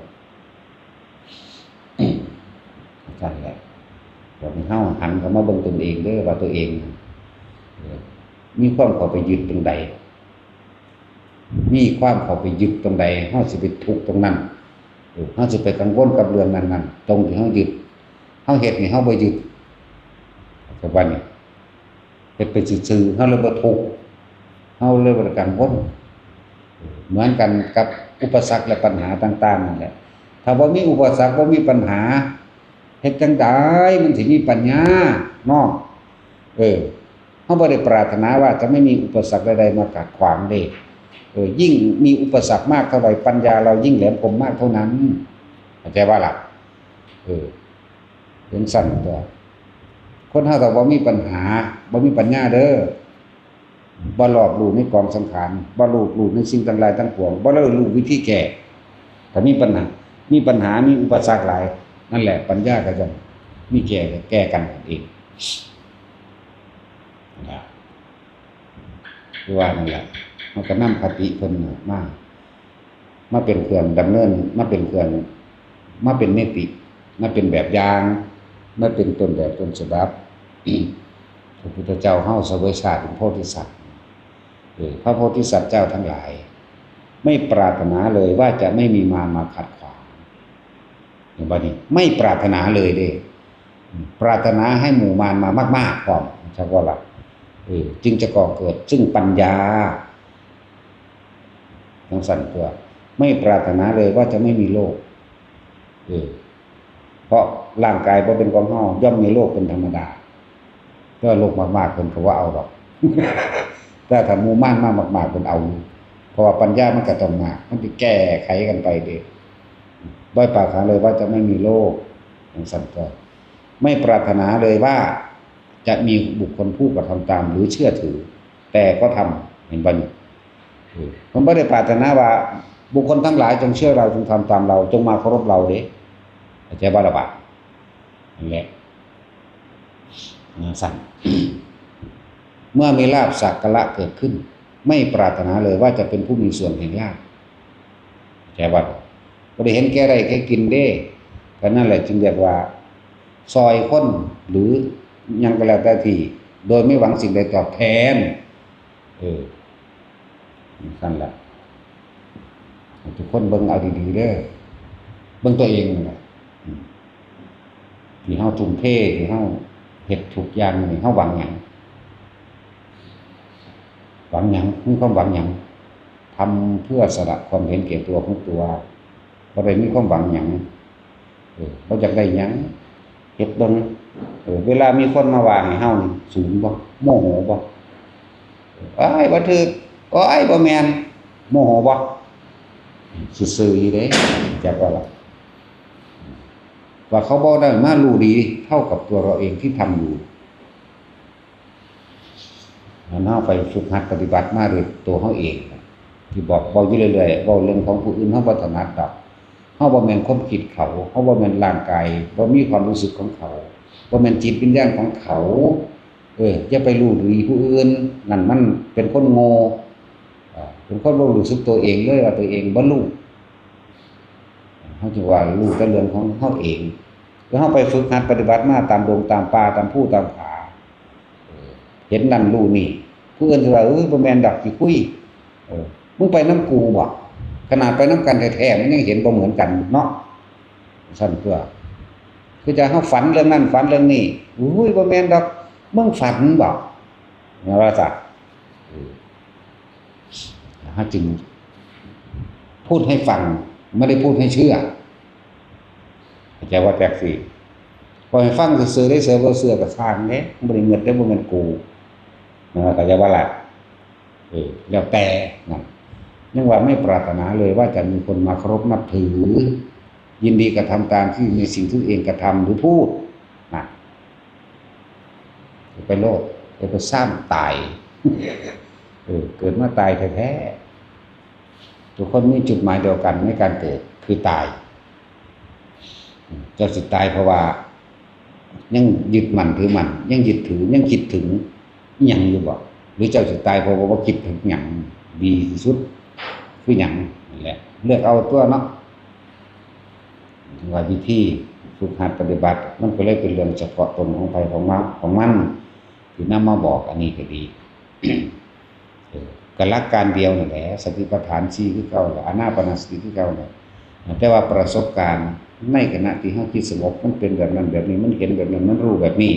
จั่งซั้นแหละ อยากให้เฮาหันเข้ามาเบิ่งตนเองเด้อ ว่าตัวเอง เออ มีความเข้าไปยึดตรงใด มีความเข้าไปยึดตรงใด เฮาสิไปทุกข์ตรงนั้น เออ เฮาสิไปกังวลกับเรื่องนั้นๆ ตรงที่เฮายึด เฮาเฮ็ดนี่เฮาบ่ยึด ปัจจุบันนี่ เฮ็ดไปซื่อๆ เฮาเลยบ่ทุกข์ เฮาเลยบ่ได้กังวล เออ เหมือนกันกับอุปสรรคและปัญหาต่างๆ นั่นแหละ ถ้าบ่มีอุปสรรค บ่มีปัญหา เฮ็ดจั่งใดมันสิมีปัญญาเนาะ เออ เฮาบ่ได้ปรารถนาว่าจะไม่มีอุปสรรคใดๆ มาขัดขวางเด้ เออ ยิ่งมีอุปสรรคมากเท่าใด ปัญญาเรายิ่งแหลมคมมากเท่านั้น เข้าใจบ่ล่ะ เออ จั่งซั้นตั๊ว คนเฮาถ้าบ่มีปัญหา บ่มีปัญญาเด้อ บ่รอบรู้ในกองสังขาร บ่รอบรู้ในสิ่งทั้งหลายทั้งปวง บ่รอบรู้วิธีแก้ ถ้ามีปัญหา มีปัญหา มีอุปสรรคหลาย นั่นแหละปัญญาก็จะมีแก้ แก้กันเอง นะ คือว่านั่นแหละ มันก็นำคติเพิ่นน่ะมา มาเป็นเครื่องดำเนิน มาเป็นเครื่อง มาเป็นนิติ มาเป็นแบบอย่าง มาเป็นต้นแบบต้นฉบับ พระพุทธเจ้าเฮาเสวยชาติเป็นโพธิสัตว์ เออ พระโพธิสัตว์เจ้าทั้งหลาย ไม่ปรารถนาเลยว่าจะไม่มีมารมาขัดขวาง เห็นบ่นี่ ไม่ปรารถนาเลยเด้ ปรารถนาให้หมู่มารมามากๆพร้อม จักว่าล่ะ เออ จึงจะก่อเกิดซึ่งปัญญา จั่งซั้นตั่ว ไม่ปรารถนาเลยว่าจะไม่มีโรค เออ เพราะร่างกายบ่เป็นของเฮา ย่อมมีโรคเป็นธรรมดา แต่ว่าโรคมากๆเพิ่นก็บ่เอาดอก แต่ถ้าหมู่มารมามากๆเพิ่นเอาอยู่ เพราะว่าปัญญามันก็ต้องมาก มันสิแก้ไขกันไปเด้ บ่ปรารถนาเลยว่าจะไม่มีโรค จั่งซั้นตั่ว ไม่ปรารถนาเลยว่าจะมีบุคคลผู้กระทำตามหรือเชื่อถือ แต่ก็ทำ เห็นบ่นี่ เออ มันบ่ได้ปรารถนาว่าบุคคลทั้งหลายจงเชื่อเรา จงทำตามเรา จงมาเคารพเราเด้ เข้าใจบ่ล่ะบาด นั่นแหละ จั่งซั้น เมื่อมีลาภสักการะเกิดขึ้น ไม่ปรารถนาเลยว่าจะเป็นผู้มีส่วนแห่งลาภ เข้าใจบ่ บ่ได้เห็นแก่ได้แก่กินเด้ ก็นั่นแหละจึงเรียกว่า ซอยคน หรือหยังก็แล้วแต่ที่ โดยไม่หวังสิ่งใดตอบแทน เออ จั่งซั้นล่ะ ให้ทุกคนเบิ่งเอาดีๆเด้อ เบิ่งตัวเองนั่นแหละ อืม ที่เฮาทุ่มเท ที่เฮาเฮ็ดทุกอย่างนี่ เฮาหวังหยัง หวังหยัง มีความหวังหยัง ทำเพื่อสละความเห็นแก่ตัวของตัว บ่ได้มีความหวังหยัง เออ บ่อยากได้หยัง เฮ็ดเบิ่ง เออ เวลามีคนมาว่าให้เฮานี่ สูงบ่ โมโหบ่ โอ้ย บ่ถืก โอ้ย บ่แม่น โมโหบ่ ซื่อๆอยู่เด้ จักว่าล่ะ ว่าเขาบ่ได้มารู้ดีเท่ากับตัวเราเองที่ทำอยู่ อันเฮาไปฝึกหัดปฏิบัติมาด้วยตัวเฮาเอง ที่บอกเว้าอยู่เรื่อยๆ เว้าเรื่องของผู้อื่นเฮาบ่ถนัดดอก เฮาบ่แม่นความคิดเขา เฮาบ่แม่นร่างกาย บ่มีความรู้สึกของเขา บ่แม่นจิตวิญญาณของเขา เออ อย่าไปรู้ดีผู้อื่น นั่นมันเป็นคนโง่ อ่า เป็นคนบ่รู้สึกตัวเองเลยว่าตัวเองบ่รู้ เฮาจึงว่ารู้แต่เรื่องของเฮาเอง แล้วเฮาไปฝึกหัดปฏิบัติมาตามดงตามป่าตามภูตามผา เออ เห็นนั่นรู้นี่ ผู้อื่นสิว่า เอ้ย บ่แม่นดอก ขี้คุย เออ มึงไปนำกูบ่ ขนาดไปนำกันแท้ๆ มันยังเห็นบ่เหมือนกันเนาะ ซั่นตั่ว คือจั่งเฮาฝันเรื่องนั้นฝันเรื่องนี้ อุ้ย บ่แม่นดอก มึงฝันบ่ ว่าซะ เออ เฮาจึงพูดให้ฟัง ไม่ได้พูดให้เชื่อ เข้าใจว่าจั่งซี้ พอให้ฟังซื่อๆได้ เชื่อบ่เชื่อก็ซ่างเด้ บ่ได้เงินเด้ บ่แม่นกู นะ เข้าใจว่าล่ะ เออ แล้วแต่นั่น ยังว่าไม่ปรารถนาเลยว่าจะมีคนมาเคารพนับถือ ยินดีกระทำตามที่ในสิ่งที่ตัวเองกระทำหรือพูด นะ ไปโลภ ไปซ้ำตาย เออ เกิดมาตายแท้ๆ ทุกคนมีจุดหมายเดียวกันในการเกิด คือตาย เจ้าสิตายเพราะว่า ยังยึดมั่นถือมั่น ยังยึดถือ ยังคิดถึงอิหยังอยู่บ่ หรือเจ้าสิตายเพราะว่าบ่คิดถึงหยัง ดีที่สุด คือหยัง นั่นแหละ เลือกเอาตั่วเนาะ ว่าวิธีฝึกหัดปฏิบัติ มันก็เลยเป็นเรื่องเฉพาะตนของไผของมัน ของมัน ที่นำมาบอกอันนี้ก็ดี เออ ก็หลักการเดียวนั่นแหละ สติปัฏฐานสี่คือเก่าแหละ อานาปานสติคือเก่าแหละ แต่ว่าประสบการณ์ในขณะที่เฮาจิตสงบ มันเป็นแบบนั้นแบบนี้ มันเห็นแบบนั้น มันรู้แบบนี้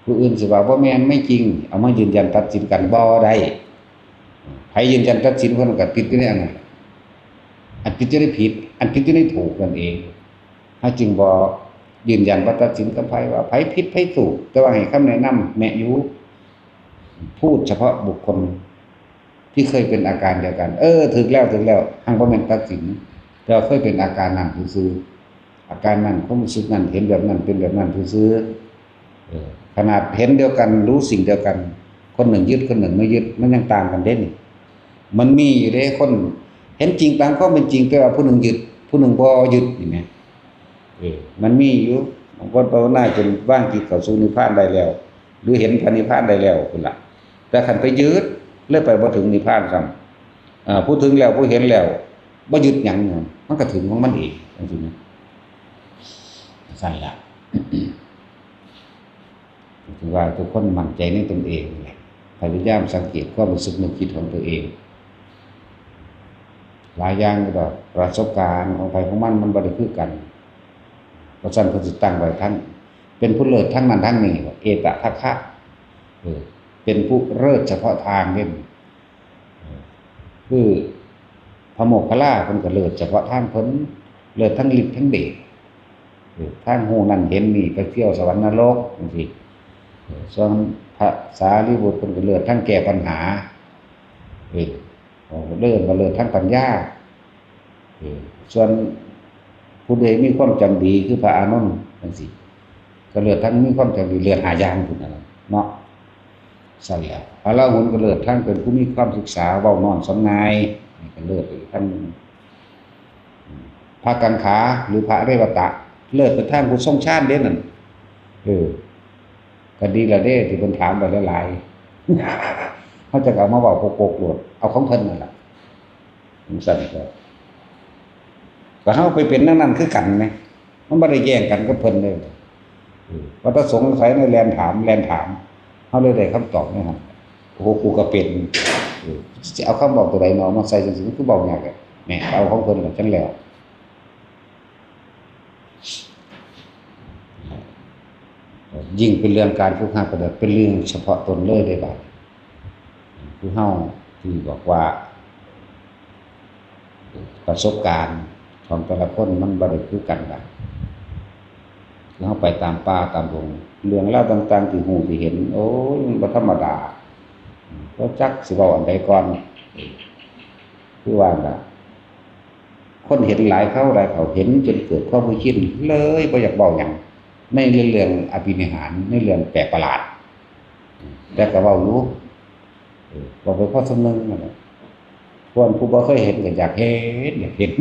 ผู้อื่นสิว่าบ่แม่น ไม่จริง เอามายืนยันตัดสินกันบ่ได้ ไผยืนยันตัดสินคนนั้นก็ติดอยู่ในอันนั้น อันติดอยู่ในผิด อันติดอยู่ในถูกนั่นเอง เฮาจึงบ่ยืนยันบ่ตัดสินกับไผว่าไผผิดไผถูก แต่ว่าให้คำแนะนำแนะอยู่ พูดเฉพาะบุคคลที่เคยเป็นอาการเดียวกัน เออ ถูกแล้ว ถูกแล้ว หั้นบ่แม่นตัดสิน แต่ว่าเคยเป็นอาการนั้นซื่อๆ อาการนั้น ความรู้สึกนั้น เห็นแบบนั้น เป็นแบบนั้นซื่อ เออ ขนาดเห็นเดียวกัน รู้สิ่งเดียวกัน คนหนึ่งยึด คนหนึ่งไม่ยึด มันยังต่างกันเด้นี่ มันมีอยู่เด้ คนเห็นจริงตามความเป็นจริง แต่ว่าผู้หนึ่งยึด ผู้หนึ่งบ่ยึดนี่แหม เออ มันมีอยู่ บางคนภาวนาจนวางจิตเข้าสู่นิพพานได้แล้ว หรือเห็นพระนิพพานได้แล้วพุ้นล่ะ แต่คันไปยึด เลยไปบ่ถึงนิพพานซ้ำ อ่า ผู้ถึงแล้ว ผู้เห็นแล้ว บ่ยึดหยัง มันก็ถึงของมันเอง จังซี้นะ ซั่นล่ะ ถือว่าทุกคนมั่นใจในตนเองแหละ พยายามสังเกตความรู้สึกนึกคิดของตัวเอง หลายอย่างก็ประสบการณ์ของใผของมัน มันบ่ได้คือกัน เพราะฉะนั้นเพิ่นสิตั้งไว้ทั้ง เป็นผู้เลิศทั้งนั้นทั้งนี้ เอตทัคคะ เออ เป็นผู้เลิศเฉพาะทางเด้ คือพระโมคคัลลาเพิ่นก็เลิศเฉพาะทางเพิ่น เลิศทั้งฤทธิ์ทั้งเดช เออ ทางฮู้นั่นเห็นนี่ ไปเที่ยวสวรรค์นรกจังซี้ เออ ส่วนพระสารีบุตรเพิ่นก็เลิศทั้งแก้ปัญหา เออ เพิ่นเอิ้นว่าเลิศทั้งปัญญา เออ ส่วนผู้ใดมีความจำดีคือพระอานนท์จังซี้ ก็เลิศทั้งมีความจำดี เลิศห้าอย่างพุ้นน่ะเนาะ ซั่นแหละ พระอรหันต์ก็เลิศทั้งเป็นผู้มีความศึกษา เว้านอนสอนง่าย นี่ก็เลิศอีกทั้ง พระกังขาหรือพระเรวัตะ เลิศไปทางผู้ทรงฌานเด้นั่น เออ ก็ดีแล้วเด้ที่เพิ่นถามไปหลายๆ เฮาจั่งเอามาเว้าโปกๆโลด เอาของเพิ่นนั่นล่ะ จั่งซั้นก็ ก็เฮาไปเป็นแนวนั้นคือกันแหม มันบ่ได้แย่งกันกับเพิ่นเด้ เออ ว่าแต่สงสัยในแล่นถาม แล่นถาม เฮาเลยได้คำตอบในหั่น โอ้โห กูก็เป็น เออ สิเอาคำบอกตัวใดเนาะมาใส่จั่งซี้ มันคือเว้ายากแท้ แหม เอาของเพิ่นล่ะจั่งแล้ว ยิ่งเป็นเรื่องการฝึกหัดปฏิบัติ เป็นเรื่องเฉพาะตนเลยเด้บาดนี้ คือเฮาที่บอกว่า ประสบการณ์ของแต่ละคนมันบ่ได้คือกันล่ะ คือเฮาไปตามป่าตามดง เรื่องราวต่างๆที่ฮู้ที่เห็น โอ้ย มันบ่ธรรมดา บ่จักสิเว้าอันใดก่อน คือว่าน่ะ คนเห็นหลายเข้าหลายเข้า เห็นจนเกิดความเคยชิน เลยบ่อยากเว้าหยัง ในเรื่องอภินิหาร ในเรื่องแปลกประหลาด แต่ก็เว้าอยู่ เออ เว้าไปพอส่ำหนึ่งนั่นแหละ ส่วนผู้บ่เคยเห็นก็อยากเห็น อยากเห็น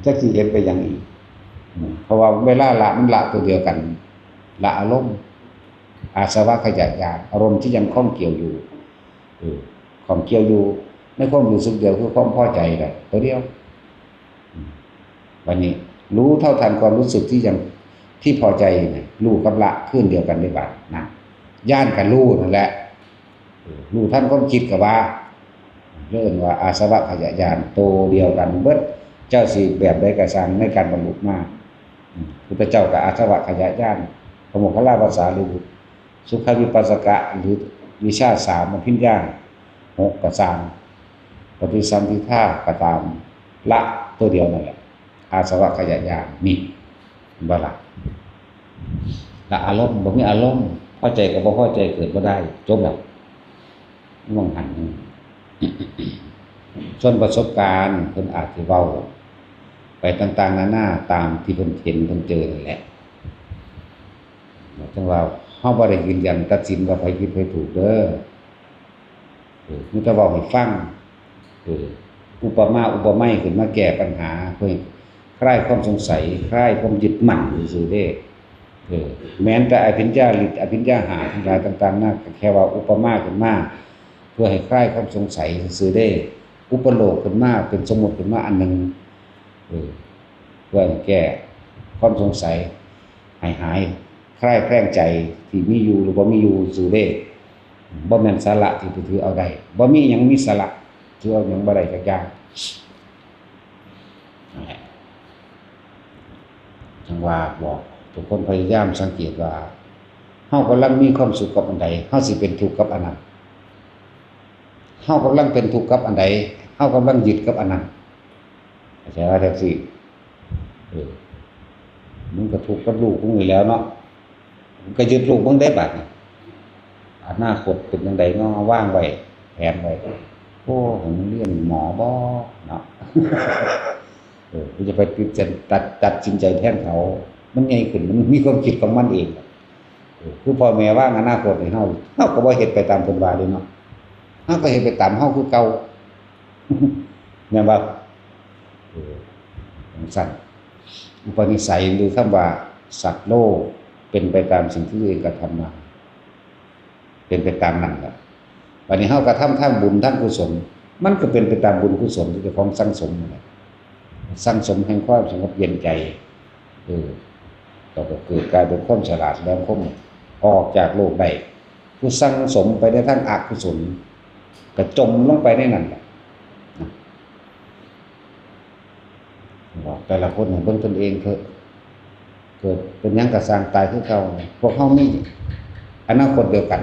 จักสิเห็นไปหยังอีก อืม เพราะว่าเวลาละมันละตัวเดียวกัน ละอารมณ์ อาสวะขยะญาณ อารมณ์ที่ยังข้องเกี่ยวอยู่ เออ ข้องเกี่ยวอยู่ในความรู้สึกเดียวคือความพอใจแหละ ตัวเดียว อืม บัดนี้รู้เท่าทันความรู้สึกที่ยัง ที่พอใจเนี่ย รู้กับละคืนเดียวกันเด้บาด นั่น ญาณกับรู้นั่นแหละ เออ รู้ทันความคิดกับว่า เรียกว่าอาสวะขยะญาณ ตัวเดียวกันเบิด เจ้าสิแบบใดก็ซ่างในการบรรลุมา อืม พุทธเจ้ากับอาสวะขยะญาณ พระโมคคัลลาภาษาหรือ สุขวิปัสสกะ หรือวิชาสามอภิญญาหกก็ซ่าง ปฏิสัมภิทาก็ตาม ละตัวเดียวนั่นแหละ อาสวะขยะญาณนี่ เห็นบ่ล่ะ ละอารมณ์ บ่มีอารมณ์ พอใจกับบ่พอใจเกิดบ่ได้ จบแล้ว มองหัน ส่วนประสบการณ์เพิ่นอาจสิเว้าไปต่างๆนานาตามที่เพิ่นเห็นเพิ่นเจอนั่นแหละ จั่งว่าเฮาบ่ได้ยืนยันตัดสินว่าไผผิดไผถูกเด้อ เออ มีแต่เว้าให้ฟัง เออ อุปมาอุปไมยขึ้นมาแก้ปัญหา เพื่อคลายความสงสัย คลายความยึดมั่นซื่อๆเด้ เออ แม้นแต่อภิญญาฤทธิ์ อภิญญาห้าทั้งหลายต่างๆนานา ก็แค่ว่าอุปมาขึ้นมา เพื่อให้คลายความสงสัยซื่อๆเด้ อุปโลกขึ้นมา เป็นสมมุติขึ้นมาอันหนึ่ง เออ เพื่อให้แก้ความสงสัย ให้หายคลายแคลงใจที่มีอยู่หรือบ่มีอยู่ซื่อเด้ บ่แม่นสาระที่ไปถือเอาได้ บ่มีหยังมีสาระ ถือเอาหยังบ่ได้จักอย่าง นั่นแหละ จั่งว่าบอกทุกคนพยายามสังเกตว่า เฮากำลังมีความสุขกับอันใด เฮาสิเป็นทุกข์กับอันนั้น เฮากำลังเป็นทุกข์กับอันใด เฮากำลังยึดกับอันนั้น เข้าใจว่าจั่งซี้ เออ มึงก็ทุกข์กับลูกมึงนี่แหล้วเนาะ มึงก็ยึดลูกมึงได้บาดนี้ อนาคตเป็นจั่งใดเนาะ วางไว้ แผนไว้ โอ้ ให้มันเรียนหมอบ่เนาะ เออ กูจะไปตัดสินใจ ตัด ตัดสินใจแทนเขา มันใหญ่ขึ้น มันมีความคิดของมันเอง คือพ่อแม่วางอนาคตให้เฮา เฮาก็บ่เฮ็ดไปตามเพิ่นว่าเด้เนาะ เฮาก็เฮ็ดไปตามเฮาคือเก่า แม่นบ่ เออ จั่งซั้น อุปนิสัยหรือคำว่าสัตว์โลก เป็นไปตามสิ่งที่ตัวเองกระทำมา เป็นไปตามนั้นล่ะ บัดนี้เฮากระทำทางบุญทางกุศล มันก็เป็นไปตามบุญกุศลที่เจ้าของสั่งสมนั่นแหละ สั่งสมแห่งความสงบเย็นใจ เออ ก็เกิดกลายเป็นความฉลาดแหลมคม ออกจากโลกได้ ผู้สั่งสมไปในทางอกุศล ก็จมลงไปในนั้นแหละ นะ บอกแต่ละคนให้เบิ่งตนเองเถอะ เกิดเป็นหยังก็ซ่างตายคือเก่า พวกเฮามีอนาคตเดียวกัน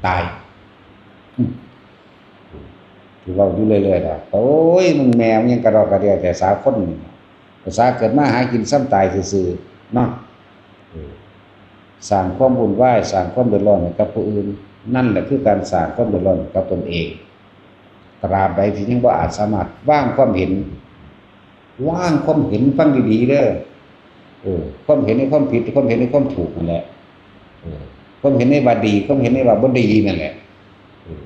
ตาย อืม ที่เว้าอยู่เรื่อยๆ ดอก โอ้ย มันแม่มันยังกระดอกกระเดียแต่สาวคนนี่ ภาษาเกิดมาหากินซ้ำตายซื่อๆ เนาะ เออ สร้างความวุ่นวาย สร้างความเดือดร้อนให้กับผู้อื่น นั่นแหละคือการสร้างความเดือดร้อนให้กับตนเอง ตราบใดที่ยังบ่อาจสามารถวางความเห็น วางความเห็น ฟังดีๆ เด้อ เออ ความเห็นในความผิด ความเห็นในความถูกนั่นแหละ เออ ความเห็นในว่าดี ความเห็นในว่าบ่ดีนั่นแหละ เออ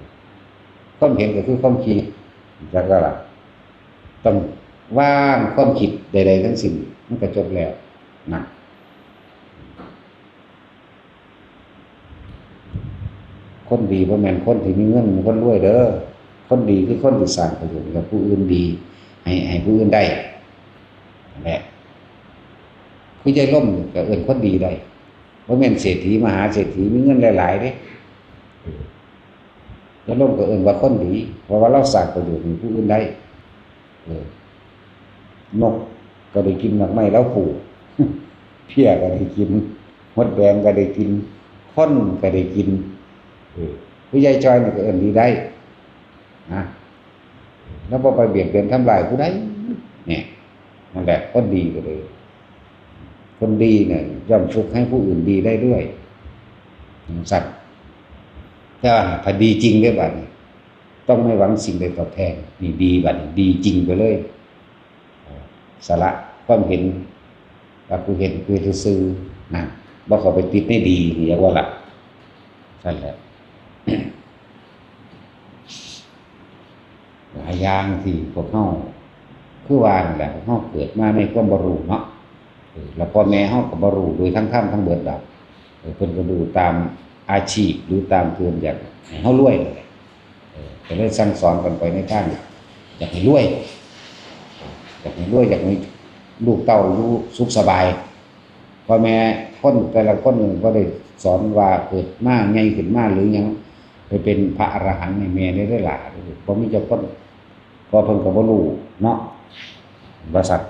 ความเห็นก็คือความคิด จักว่าล่ะ ต้องวางความคิดใดๆ ทั้งสิ้น มันก็จบแล้ว นะ คนดีบ่แม่นคนที่มีเงิน คนรวยเด้อ คนดีคือคนที่สร้างประโยชน์ให้กับผู้อื่นดี ให้ ให้ผู้อื่นได้ นั่นแหละ คือยายล่มก็เอิ้นคนดีได้ บ่แม่นเศรษฐีมหาเศรษฐีมีเงินหลายๆ เด้ เออ ยายล่มก็เอิ้นว่าคนดี เพราะว่าลาวสร้างประโยชน์ให้ผู้อื่นได้ เออ นกก็ได้กินหมากไม้ลาวปลูก เพี้ยก็ได้กิน มดแดงก็ได้กิน คนก็ได้กิน เออ คือยายจอยนี่ก็เอิ้นดีได้ นะ ลาวบ่ไปเบียดเบียนทำร้ายผู้ใด เนี่ย นั่นแหละ คนดีก็เลย คนดีเนี่ยย่อมฝึกให้ผู้อื่นดีได้ด้วย จั่งซั้น แต่ว่าถ้าดีจริงเด้อบัดนี้ ต้องไม่หวังสิ่งใดตอบแทน นี่ดีบัดนี้ ดีจริงไปเลย สละความเห็น ว่ากูเห็น กูเห็นซื่อๆ นะ บ่เข้าไปติดในดี นี่ว่าล่ะ นั่นแหละ หลายอย่างที่พวกเฮา คือว่านั่นแหละ พวกเฮาเกิดมาในความบ่รู้เนาะ เออ แล้วพ่อแม่เฮาก็บ่รู้โดยทั้งธรรมทั้งเบิดดอก เออ เพิ่นก็ดูตามอาชีพ หรือตามเพิ่นอยากให้เฮารวยนั่นแหละ เออ ก็เลยสั่งสอนกันไปในทางอยากให้รวย อยากให้รวย อยากให้ลูกเต้าอยู่สุขสบาย พ่อแม่คนแต่ละคนบ่ได้สอนว่าเกิดมาใหญ่ขึ้นมาหรือหยัง ไปเป็นพระอรหันต์ให้แม่ได้เด้อหล่า บ่มีจักคน เพราะเพิ่นก็บ่รู้เนาะ ว่าซั่น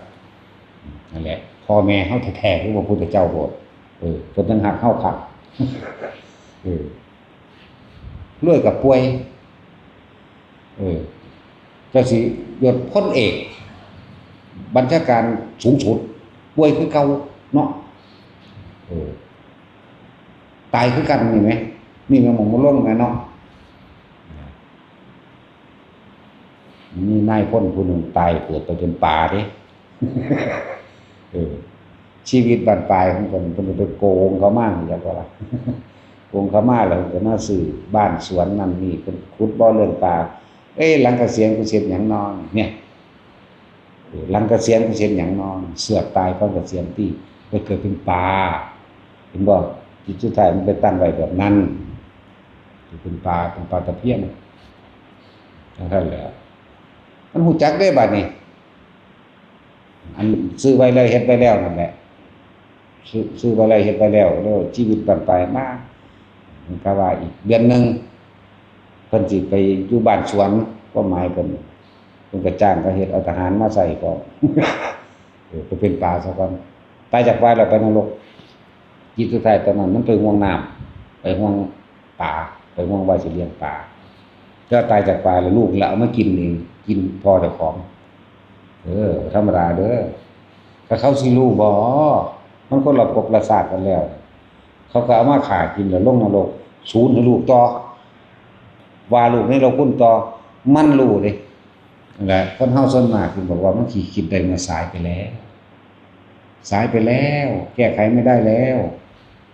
นั่นแหละ พ่อแม่เฮาแท้ๆ คือพระพุทธเจ้าโพด เออ เพิ่นยังฮักเฮาคัก เออ รวยก็ป่วย เออ เจ้าสิยศพลเอก บัญชาการสูงสุด ป่วยคือเก่าเนาะ เออ ตายคือกันนี่แหม นี่แหมหม่องมันลงแหมเนาะ มีนายพลผู้หนึ่งตายเกิดไปเป็นปลาเด้ เออ ชีวิตบั้นปลายของเพิ่น เพิ่นก็ไปโกงเขามา จักว่าล่ะ โกงเขามาแล้วเพิ่นก็มาซื้อบ้านสวนนั่นนี่ เพิ่นขุดบ่อเลี้ยงปลา เอ้ย หลังเกษียณกูสิเฮ็ดหยังนอน เนี่ย เออ หลังเกษียณกูสิเฮ็ดหยังนอน เสือกตายก่อนเกษียณติ ไปเกิดเป็นปลา เห็นบ่ จิตสุดท้ายมันไปตั้งไว้แบบนั้น เป็นปลา เป็นปลาตะเพียน จั่งซั้นแหละ มันฮู้จักเด้บัดนี้ อันซื้อไว้แล้วเฮ็ดไว้แล้วนั่นแหละ ซื้อ ซื้อไว้แล้วเฮ็ดไว้แล้ว แล้วชีวิตบั้นปลายมา มันก็ว่าอีกเดือนหนึ่ง เพิ่นสิไปอยู่บ้านสวน ความหมายเพิ่น เพิ่นก็จ้างเขาเฮ็ด เอาทหารมาใส่พร้อม เออ ไปเป็นปลาซะก่อน ตายจากปลาแล้วไปนรก จิตสุดท้ายตอนนั้นมันไปห่วงน้ำ ไปห่วงปลา ไปห่วงว่าสิเลี้ยงปลา แต่ว่าตายจากปลาแล้วลูกละเอามากินเอง กินพ่อเจ้าของ เออ ธรรมดาเด้อ ถ้าเขาสิรู้บ่ มันคนละภพละชาติกันแล้ว เขาก็เอามาฆ่ากินแล้วลงนรก สูญให้ลูกต่อ ว่าลูกในโลกคุณต่อ มันรู้เด้ นั่นแหละ คนเฮาส่วนมากที่บอกว่ามันขี้คิดได้เมื่อสายไปแล้ว สายไปแล้ว แก้ไขไม่ได้แล้ว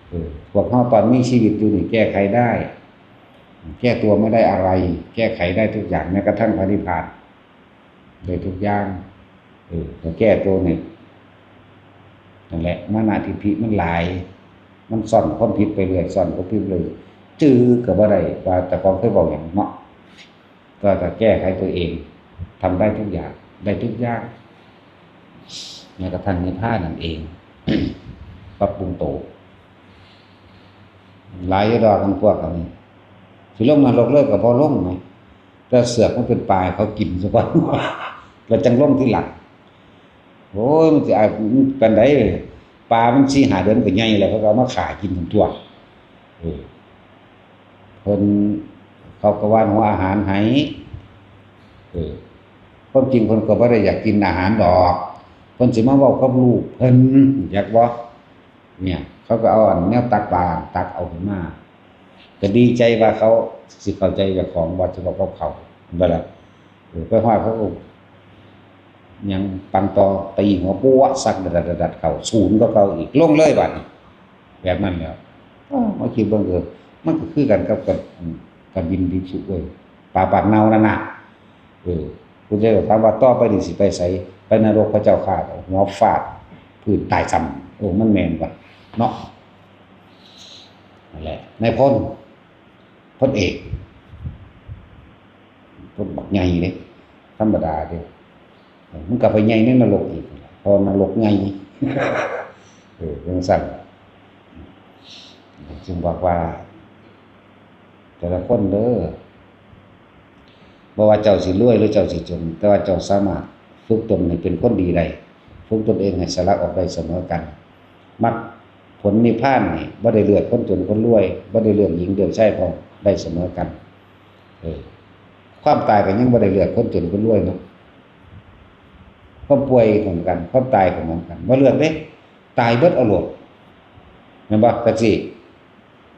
เออ พวกเฮาตอนมีชีวิตอยู่นี่แก้ไขได้ แก้ตัวไม่ได้อะไร แก้ไขได้ทุกอย่าง แม้กระทั่งพระนิพพาน ได้ทุกอย่าง เออ ก็แก้ตัวนี่ นั่นแหละ มานะทิฏฐิมันหลาย มันซ่อนความผิดไปเรื่อย ซ่อนความผิดเลย จื่อก็บ่ได้ว่าเจ้าของเคยเว้าหยังเนาะ ก็จะแก้ไขตัวเอง ทำได้ทุกอย่าง ได้ทุกอย่าง แม้กระทั่งนิพพานนั่นเอง ปรับปรุงตัว หลายอยู่ดอก มันพวกอันนี้ สิลงนรกเลยก็บ่ลงไง แต่เสือกมันเป็นปลาให้เขากินซะก่อน แล้วจั่งลงทีหลัง โอ้ย มันสิอายปานใด ปลามันสี่ห้าเดือนก็ใหญ่แล้ว เขาก็เอามาฆ่ากินทั้งตัว เออ เพิ่น เขาก็หว่านหัวอาหารให้ เออ ความจริงเพิ่นก็บ่ได้อยากกินอาหารดอก เพิ่นสิมาเว้ากับลูกเพิ่น อยากบ่ เนี่ย เขาก็เอาอันแนวตักปลาตักเอาขึ้นมา ก็ดีใจว่าเขาสิเข้าใจเจ้าของ ว่าสิเว้ากับเขา แม่นบ่ล่ะ เออ ไปฮอดเขาก็ หยังปังตอ ตีหัวปั๊ว สักดัดๆๆๆ เข้า ศูนย์กว่าเก่าอีก ลงเลยบัดนี้ แบบนั้นแล้ว อ้อ มาคิดเบิ่ง เออ มันก็คือกันกับ กับ อืม กับบิณฑิกษุเว้ย ปลาปากเน่านั่นน่ะ เออ พุทธเจ้าถามว่า ต่อไปนี่สิไปไส ไปนรกพระเจ้าข้า หัวฟาดพื้นตายซ้ำ โอ้ มันแม่นว่ะ เนาะ นั่นแหละ นายพล พลเอก พลบักใหญ่เด้ ธรรมดาเด้ มันก็ไปใหญ่ในนรกอีก เพราะนรกใหญ่ เออ จั่งซั้น จึงบอกว่า แต่ละคนเด้อ บ่ว่าเจ้าสิรวยหรือเจ้าสิจน แต่ว่าเจ้าสามารถฝึกตนให้เป็นคนดีได้ ฝึกตนเองให้สละออกได้เสมอกัน มรรคผลนิพพานนี่บ่ได้เลือกคนจนคนรวย บ่ได้เลือกหญิงเลือกชาย พร้อมได้เสมอกัน เออ ความตายก็ยังบ่ได้เลือกคนจนคนรวยเนาะ ความป่วยก็เหมือนกัน ความตายก็เหมือนกัน บ่เลือกเด้ ตายเบิดเอาโลด แม่นบ่ จั่งซี้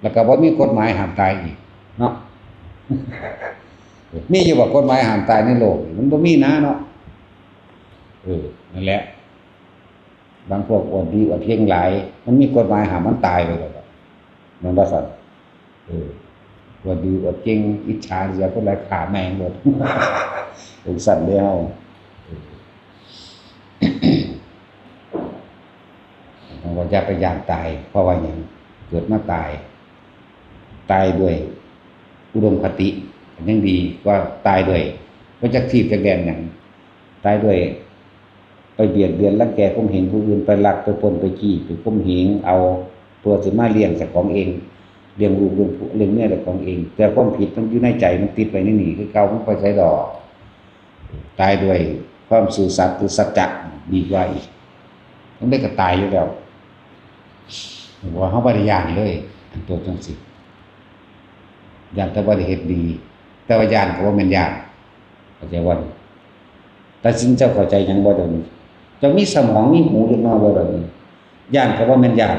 แล้วก็บ่มีกฎหมายห้ามตายอีกเนาะ มีอยู่บ่กฎหมายห้ามตายในโลกนี่ มันบ่มีนะเนาะ เออ นั่นแหละ บางพวกอวดดีอวดเก่งหลาย มันมีกฎหมายห้ามมันตายไปแล้ว แม่นบ่ซั่น เออ อวดดีอวดเก่ง อิจฉาริษยาคนหลาย ฆ่าแม่งเบิด จั่งซั้นเด้เฮา เออ ต้องว่าอย่าไปย้านตาย เพราะว่าหยัง เกิดมาตาย ตายด้วยอุดมคติ ยังดีกว่าตายด้วย บ่จักถีบจักแดนหยัง ตายด้วย ไปเบียดเบียนรังแกข่มเหงผู้อื่น ไปลัก ไปปล้น ไปจี้ ไปข่มเหงเอา เพื่อสิมาเลี้ยงเจ้าของเอง เลี้ยงลูก เลี้ยงผัว เลี้ยงเมียเจ้าของเอง แต่ความผิดมันอยู่ในใจ มันติดไว้ในนี่คือเก่า มันไปไสดอก ตายด้วยความซื่อสัตย์หรือสัจจะดีกว่าอีก มันได้ก็ตายอยู่แล้ว ว่าเฮาบ่ได้ย้านเลย อันตัวจั่งซี้ ย้านแต่บ่ได้เฮ็ดดี แต่ว่าย้านก็บ่แม่นย้าน เข้าใจบ่ ตัดสินเจ้าเข้าใจหยังบ่เดี๋ยวนี้ เจ้ามีสมองมีหูเล็กน้อยบ่เดี๋ยวนี้ ย้านก็บ่แม่นย้าน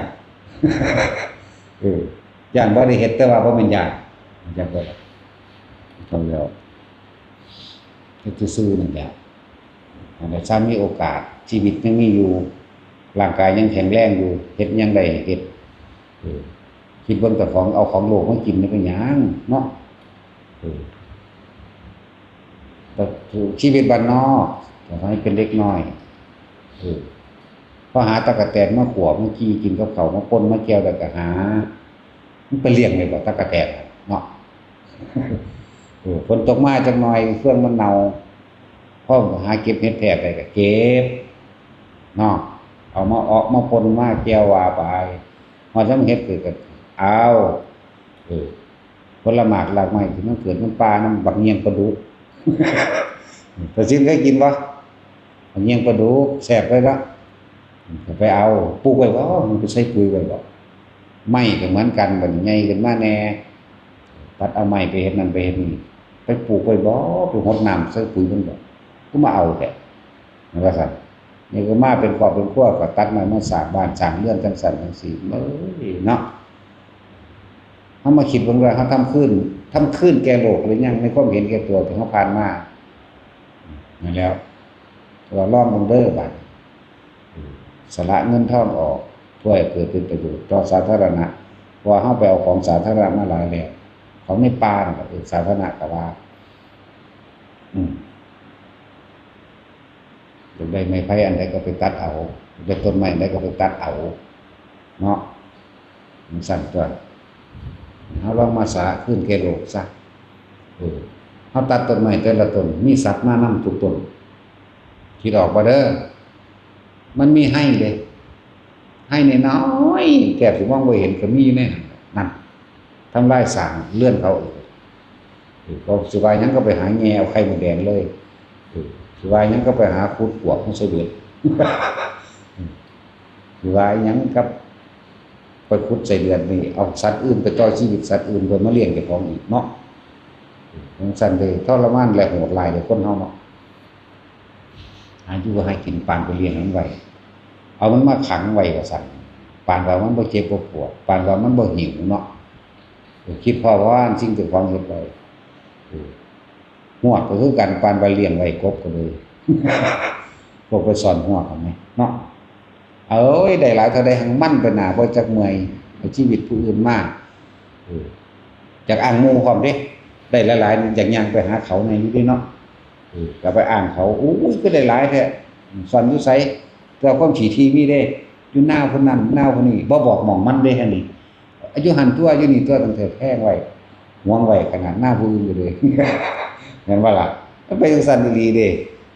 เออ ย้านบ่ได้เฮ็ด แต่ว่าบ่แม่นย้าน เข้าใจบ่ เท่าแล้ว เฮ็ดซื่อๆนั่นแหละ อันใดถ้ามีโอกาส ชีวิตยังมีอยู่ ร่างกายยังแข็งแรงอยู่ เฮ็ดหยังได้เฮ็ด เออ คิดเบิ่งเจ้าของเอาของโลกมากินนี่เป็นหยังเนาะ เออ แต่ชีวิตบ้านนอก แต่ให้เป็นเด็กน้อย เออ พอหาตั๊กแตนมาขั่ว มาจี่กินกับข้าว มาป่น มาแจ่ว แล้วก็หา มันไปเลี้ยงได้บ่ตั๊กแตนเนาะ เออ ฝนตกมาจักหน่อย เฟืองมันเน่า พอหาเก็บเห็ดแผดได้ก็เก็บ เนาะ เอามาออกมาป่นมาแจ่วว่าไป ฮอดยามเห็ดเกิดก็เอา เออ ผลหมากรากไม้ที่มันเกิดนำป่านำบักเงี่ยงปลาดุก ตาซินเคยกินบ่ บักเงี่ยงปลาดุกแซ่บเลยเนาะ ก็ไปเอา ปลูกไว้บ่ มันไปใส่ปุ๋ยไว้บ่ ไม้ก็เหมือนกัน บัดนี้ใหญ่ขึ้นมาแหน่ ตัดเอาไม้ไปเฮ็ดนั่นไปเฮ็ดนี่ ไปปลูกไว้บ่ ไปหดน้ำใส่ปุ๋ยมันบ่ ก็มาเอาแท้ มันว่าซั่น นี่ก็มาเป็นครอบเป็นครัว ก็ตัดไม้มาสร้างบ้านสร้างเรือนจั่งซั่นจั่งซี้ เอ้ย เนาะ เฮามาคิดเบิ่งว่าเฮาทำคืน ทำคืนแก่โลกหรือยัง ในความเห็นแก่ตัวที่เฮาผ่านมา นั่นแหล้ว ว่าลองเบิ่งเด้อบัดนี้ สละเงินทองออก เพื่อให้เกิดเป็นประโยชน์ต่อสาธารณะ เพราะว่าเฮาไปเอาของสาธารณะมาหลายแล้ว ของในป่านั่นก็เป็นสาธารณะ ก็ว่า อืม อยากได้ไม้ไผ่อันใดก็ไปตัดเอา อยากได้ต้นไม้อันใดก็ไปตัดเอา เนาะ มันสั่นตัว เฮาลองมาสาคืนแก่โลกซะ เออ เฮาตัดต้นไม้แต่ละต้น มีสัตว์มานำทุกต้น คิดออกบ่เด้อ มันมีไฮ่เด้ ไฮ่น้อยๆ แทบสิมองบ่เห็นก็มีอยู่ในนั้น นั่น ทำลายสร้างเรือนเขาอีก เออ เขาสิว่าหยังก็ไปหาแง่เอาไข่มดแดงเลย เออ สิว่าหยังก็ไปหาขุดปวกมาใส่เดือน สิว่าหยังกับไปขุดใส่เดือนนี่ เอาสัตว์อื่นไปต่อชีวิตสัตว์อื่นเพื่อมาเลี้ยงเจ้าของอีกเนาะ เออ จั่งซั้นเด้ ทรมานและโหดร้ายเด้อคนเฮาเนาะ หาอยู่หากิน ปานไปเลี้ยงมันไว้ เอามันมาขังไว้ว่าซั่น ปานว่ามันบ่เจ็บบ่ปวด ปานว่ามันบ่หิวเนาะ เออ คิดพอว่าสิ่งที่เจ้าของเฮ็ดไว้ เออ ฮวกก็คือกัน ปานว่าเลี้ยงไว้ กบก็เลย พวกไปซ่อนฮวก หั้นแหมเนาะ เอ้ย ได้หลายเท่าใด หังมันไปหน้า บ่จักเมื่อย เอาชีวิตผู้อื่นมา เออ อยากอ้างหมู่พร้อมเด้ ได้หลายๆ อยากย่างไปหาเขาแหน่อยู่เด้เนาะ เออ ก็ไปอ้างเขา โอ้ย คือได้หลายแท้ ซ่อนอยู่ไส แต่ความขี้ถี่มีเด้ อยู่นาผู้นั้น นาผู้นี้ บ่บอกหม่องมันเด้ หั่นนี่ อยู่หั่นตั๊ว อยู่นี่ตั๊ว ตั้งแต่แพงไว้ หวงไว้ขนาดนาผู้อื่นอยู่เลย แม่นบ่ล่ะ มันเป็นจั่งซั้นอีหลีเด้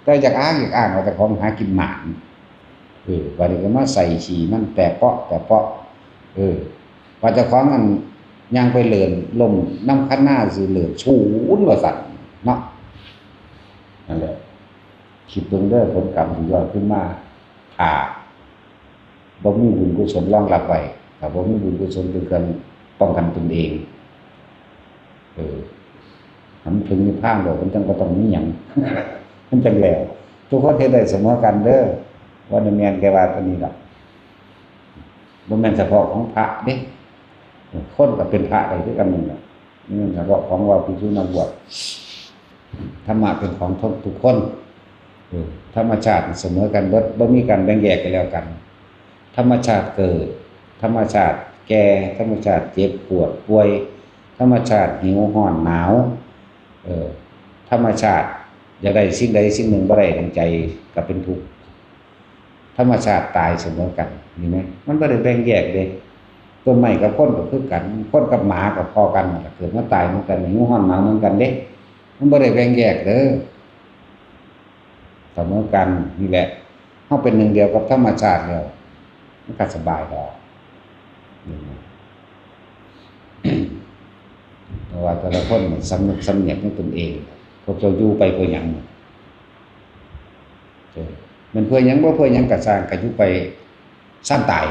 แต่อยากอ้าง อยากอ้างว่าเจ้าของหากินหมาน เออ บัดนี้ก็มาใส่ขี้มันแตะเปาะ แตะเปาะ เออ ว่าเจ้าของอันย่างไปเลินล้มนำคันนาซื่อ เลินศูนย์ว่าซั่นเนาะ นั่นแหละ คิดเบิ่งเด้อ ผลกรรมที่ย้อนคืนมา ถ้าบ่มีบุญกุศลรองรับไว้ ถ้าบ่มีบุญกุศลเป็นเครื่องป้องกันตนเอง เออ มันถึงนิพพานแล้ว มันจั่งบ่ต้องมีหยัง มันจั่งแล้ว ทุกคนเฮ็ดได้เสมอกันเด้อ บ่ได้แม่นแค่ว่าตัวนี้ดอก บ่แม่นเฉพาะของพระเด้ คนก็เป็นพระได้คือกันนั่นแหละ บ่แม่นเฉพาะของว่าภิกษุนักบวช ธรรมะเป็นของทุกคน เออ ธรรมชาติเสมอกันเบิด บ่มีการแบ่งแยกกันแล้วกัน ธรรมชาติเกิด ธรรมชาติแก่ ธรรมชาติเจ็บปวดป่วย ธรรมชาติหิวร้อนหนาว เออ ธรรมชาติอยากได้สิ่งใดสิ่งหนึ่งบ่ได้ดังใจก็เป็นทุกข์ ธรรมชาติตายเสมอกัน เห็นไหม มันบ่ได้แบ่งแยกเด้ ต้นไม้กับคนก็คือกัน คนกับหมาก็พ้อกันนั่นล่ะ เกิดมาตายเหมือนกัน หิวร้อนหนาวเหมือนกันเด้ มันบ่ได้แบ่งแยกเด้อ เสมอกันนี่แหละ เฮาเป็นหนึ่งเดียวกับธรรมชาติแล้ว มันก็สบายดอก เพราะว่าแต่ละคนมันสำนึกสำเนียกในตนเอง พวกเจ้าอยู่ไปเพื่อหยัง เออ มันเพื่อหยัง บ่เพื่อหยังก็ซ่าง ก็อยู่ไปซ่านตาย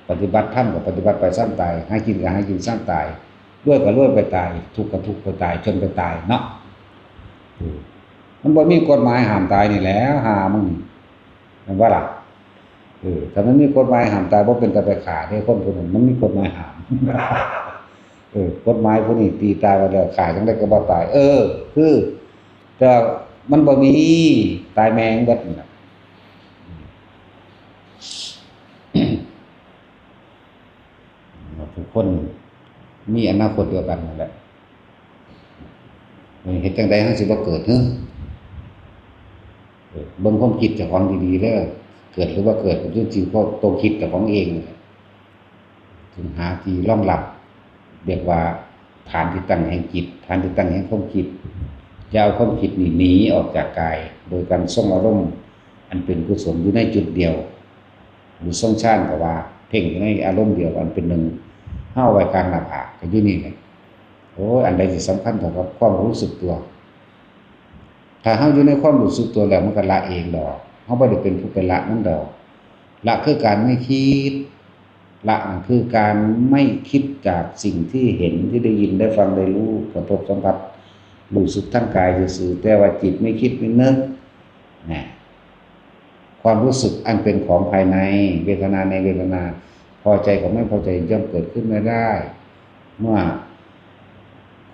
ปฏิบัติธรรมก็ปฏิบัติไปซ่านตาย หากินก็หากินซ่านตาย รวยก็รวยไปตาย ทุกข์ก็ทุกข์ไปตาย จนไปตายเนาะ เออ มันบ่มีกฎหมายห้ามตายนี่แหละ หามึงนี่ แม่นบ่ล่ะ เออ ถ้ามันมีกฎหมายห้ามตาย บ่เป็นตาไปฆ่าเด้คนผู้นั้น มันมีกฎหมายห้าม เออ กฎหมายผู้นี้ตีตายไปแล้ว ฆ่าจั่งใดก็บ่ตาย เออ คือ แต่มันบ่มี ตายแม่งเบิดนั่นน่ะ ทุกคนมีอนาคตเดียวกันนั่นแหละ เฮ็ดจั่งใดเฮาสิบ่เกิด เฮ้อ เออ เบิ่งความคิดเจ้าของดีๆเด้อ เกิดหรือบ่เกิด ก็อยู่ที่พวกตัวคิดเจ้าของเองนั่นแหละ ถึงหาที่รองรับ เรียกว่าฐานที่ตั้งแห่งจิต ฐานที่ตั้งแห่งความคิด อย่าเอาความคิดนี่หนีออกจากกาย โดยการทรงอารมณ์อันเป็นกุศลอยู่ในจุดเดียว หรือทรงฌานก็ว่า เพ่งอยู่ในอารมณ์เดียวอันเป็นหนึ่ง เฮาเอาไว้กลางหน้าผาก ก็อยู่นี่แหละ โอ้ย อันใดสิสำคัญเท่ากับความรู้สึกตัว ถ้าเฮาอยู่ในความรู้สึกตัวแล้วมันก็ละเองดอก เฮาบ่ได้เป็นผู้ไปละมันดอก ละคือการไม่คิด ละคือการไม่คิดจากสิ่งที่เห็น ที่ได้ยิน ได้ฟัง ได้รู้ กระทบสัมผัส รู้สึกทางกายซื่อๆ แต่ว่าจิตไม่คิดไม่นึก นะ ความรู้สึกอันเป็นของภายใน เวทนาในเวทนา พอใจกับไม่พอใจย่อมเกิดขึ้นไม่ได้ เมื่อ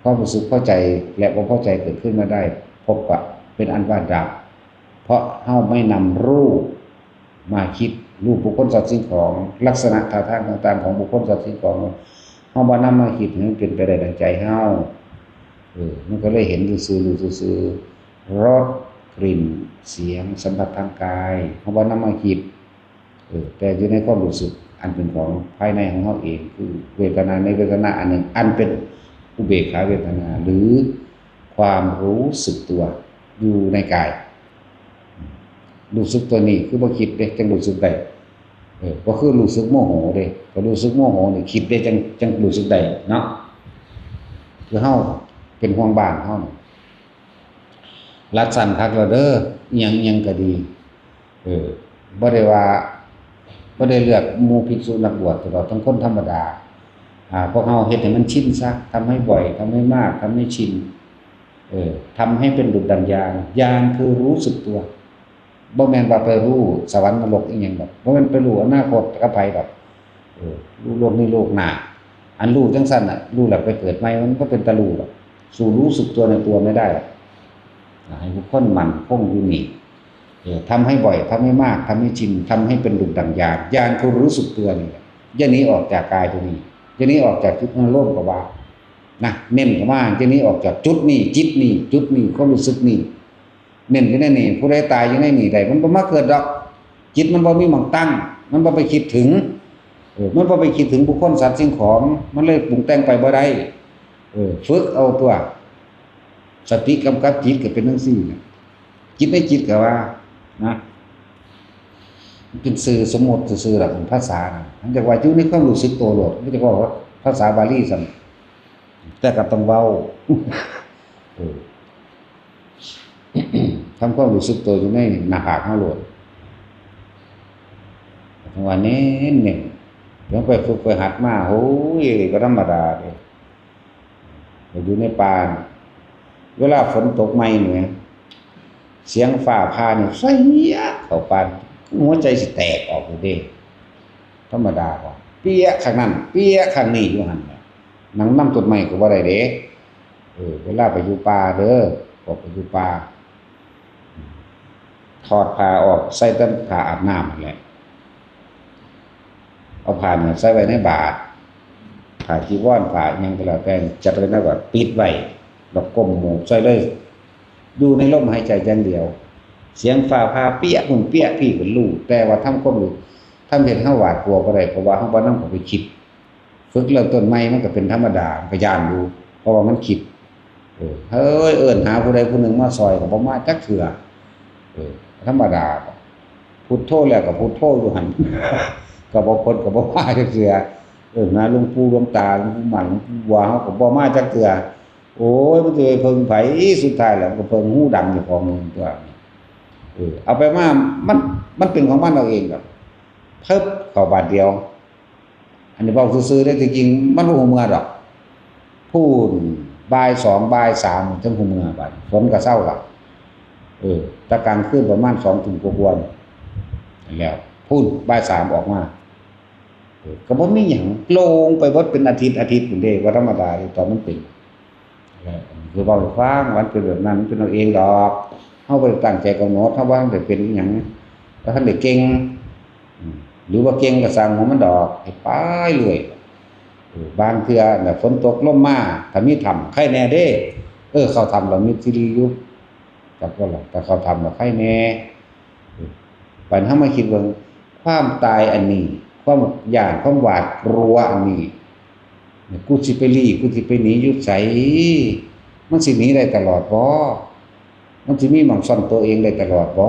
ความรู้สึกพอใจและบ่พอใจเกิดขึ้นมาได้ พบว่าเป็นอันว่าดับ เพราะเฮาไม่นำรูปมาคิด รูปบุคคลสัตว์สิ่งของ ลักษณะท่าทางต่างๆของบุคคลสัตว์สิ่งของ เฮาบ่นำมาคิดให้มันเป็นไปได้ดังใจเฮา เออ มันก็เลยเห็นซื่อๆ รู้ซื่อๆ รส กลิ่น เสียง สัมผัสทางกาย เฮาบ่นำมาคิด เออ แต่อยู่ในความรู้สึกอันเป็นของภายในของเฮาเอง คือเวทนา ในเวทนาอันหนึ่ง อันเป็นอุเบกขาเวทนา หรือความรู้สึกตัวอยู่ในกาย รู้สึกตัวนี้คือบ่คิดเด้ จั่งรู้สึกได้ เออ บ่คือรู้สึกโมโหเด้ ก็รู้สึกโมโหนี่คิดเด้ จั่ง จั่งรู้สึกได้เนาะ คือเฮาเป็นห่วงบ้านเฮานี่ รัดสั้นคักแล้วเด้อ อิหยังอิหยังก็ดี เออ บ่ได้ว่า บ่ได้เลือกหมู่ภิกษุนักบวช ตลอดทั้งคนธรรมดา อ่า พวกเฮาเฮ็ดให้มันชินซะ ทำให้บ่อย ทำให้มาก ทำให้ชิน เออ ทำให้เป็นดุจดั่งญาณ ญาณคือรู้สึกตัว บ่แม่นว่าไปรู้สวรรค์นรกอิหยังดอก บ่แม่นไปรู้อนาคตกับไผดอก เออ รู้โลกนี้โลกหน้า อันรู้จั่งซั่นน่ะ รู้แล้วไปเกิดใหม่ มันบ่เป็นตารู้ดอก สู่รู้สึกตัวในตัวไม่ได้หรอก อ่า ให้ทุกคนมั่นคงอยู่นี่ เออ ทำให้บ่อย ทำให้มาก ทำให้ชิน ทำให้เป็นดุจดั่งญาณ ญาณคือรู้สึกตัวนี่แหละ อย่าหนีออกจากกายตัวนี้ อย่าหนีออกจากจุดอารมณ์ก็ว่า นะ เน้นเข้ามา อย่าหนีออกจากจุดนี้ จิตนี้ จุดนี้ ความรู้สึกนี้ เน้นอยู่ในนี่ ผู้ใดตายอยู่ในนี่ได้ มันบ่มาเกิดดอก จิตมันบ่มีหม่องตั้ง มันบ่ไปคิดถึง เออ มันบ่ไปคิดถึงบุคคลสัตว์สิ่งของ มันเลยปรุงแต่งไปบ่ได้ เออ ฝึกเอาตัว สติกำกับจิตก็เป็นจั่งซี้น่ะ จิตในจิตก็ว่า นะ มันเป็นชื่อสมมติซื่อๆ ล่ะ เป็นภาษาน่ะ มันจะว่าอยู่ในความรู้สึกตัวโลด มันจะว่าภาษาบาลีซ้ำ แต่ก็ต้องเว้า เออ ทำความรู้สึกตัวอยู่ในหน้าผากเฮาโลด จั่งว่าเน้นๆ เดี๋ยวไปฝึกไปหัดมา โอ้ย บ่ธรรมดาเด้ ไปอยู่ในป่าน่ะ เวลาฝนตกใหม่นี่แหม เสียงฟ้าผ่านี่ ใส่เข้าป่า หัวใจสิแตกออกอยู่เด้ ธรรมดาบ่ เปี้ยข้างนั้น เปี้ยข้างนี้อยู่หั่นแหละ นั่งนำต้นไม้ก็บ่ได้เด้ เออ เวลาไปอยู่ป่าเด้อ พวกไปอยู่ป่า ถอดผ้าออก ใส่แต่ผ้าอาบน้ำนั่นแหละ เอาผ้าเนี่ยใส่ไว้ในบาตร ผ้าจีวร ผ้าอิหยังก็แล้วแต่ จัดไว้ในบาตร ปิดไว้ แล้วก้มหมอบใส่เลย อยู่ในลมหายใจอย่างเดียว เสียงฟ้าผ่าเปี้ยะนู่นเปี้ยะนี่ก็รู้ แต่ว่าทำความรู้ ทำเฮ็ดเฮาหวาดกลัวบ่ได้ เพราะว่าเฮาบ่นำเข้าไปคิด ฝึกเริ่มต้นใหม่มันก็เป็นธรรมดา มันก็ย้านอยู่ เพราะว่ามันคิด เออ เฮ้ย เอิ้นหาผู้ใดผู้หนึ่งมาซอยก็บ่มาจักเทื่อ เออ ธรรมดา พุทโธแล้วก็พุทโธอยู่หั่น ก็บ่พ้นก็บ่มาจักเทื่อ เอิ้นหาหลวงปู่หลวงตา หลวงปู่หมัน หลวงปู่บัว เฮาก็บ่มาจักเทื่อ โอ้ย มันสิไปเพิ่งไผ สุดท้ายแล้วก็เพิ่งฮูดังเจ้าของเองตัว เออ เอาไปมา มัน มันเป็นของมันเอาเองดอก เพิบเข้าบาดเดียว อันนี้เว้าซื่อๆ เด้ ที่จริงมันบ่ฮู้เมือดอก พู้น บ่ายสอง บ่ายสาม จั่งฮู้เมือ บาดนี้ฝนก็เซาละ เออ แต่กลางคืนประมาณสองทุ่มกว่าๆ นั่นแหล้ว พู้น บ่ายสามออกมา เออ ก็บ่มีหยัง โล่งไปเบิดเป็นอาทิตย์ อาทิตย์พู้นเด้ บ่ธรรมดาเด้ ตอนมันเป็น เออ คือเว้าให้ฟัง มันเป็นแบบนั้น มันเป็นเอาเองดอก เฮาบ่ได้ตั้งใจกำหนด เฮาบ่ทันได้เป็นอิหยัง บ่ทันได้เก่ง อืม หรือว่าเก่งก็ซ่างหัวมันดอก ให้ไปเรื่อย เออ บางเทื่อน่ะฝนตกลมมา ถ้ามีถ้ำ ไคแน่เด้ เออ เข้าถ้ำแล้วมิตรซีรีอยู่ จักว่าล่ะ แต่เข้าถ้ำแล้วไคแน่ เออ บัดเฮามาคิดเบิ่ง ความตายอันนี้ ความย้าน ความหวาดกลัวอันนี้ กูสิไปลี้ กูสิไปหนีอยู่ไส มันสิหนีได้ตลอดบ่ มันสิมีหม่องซ่อนตัวเองได้ตลอดบ่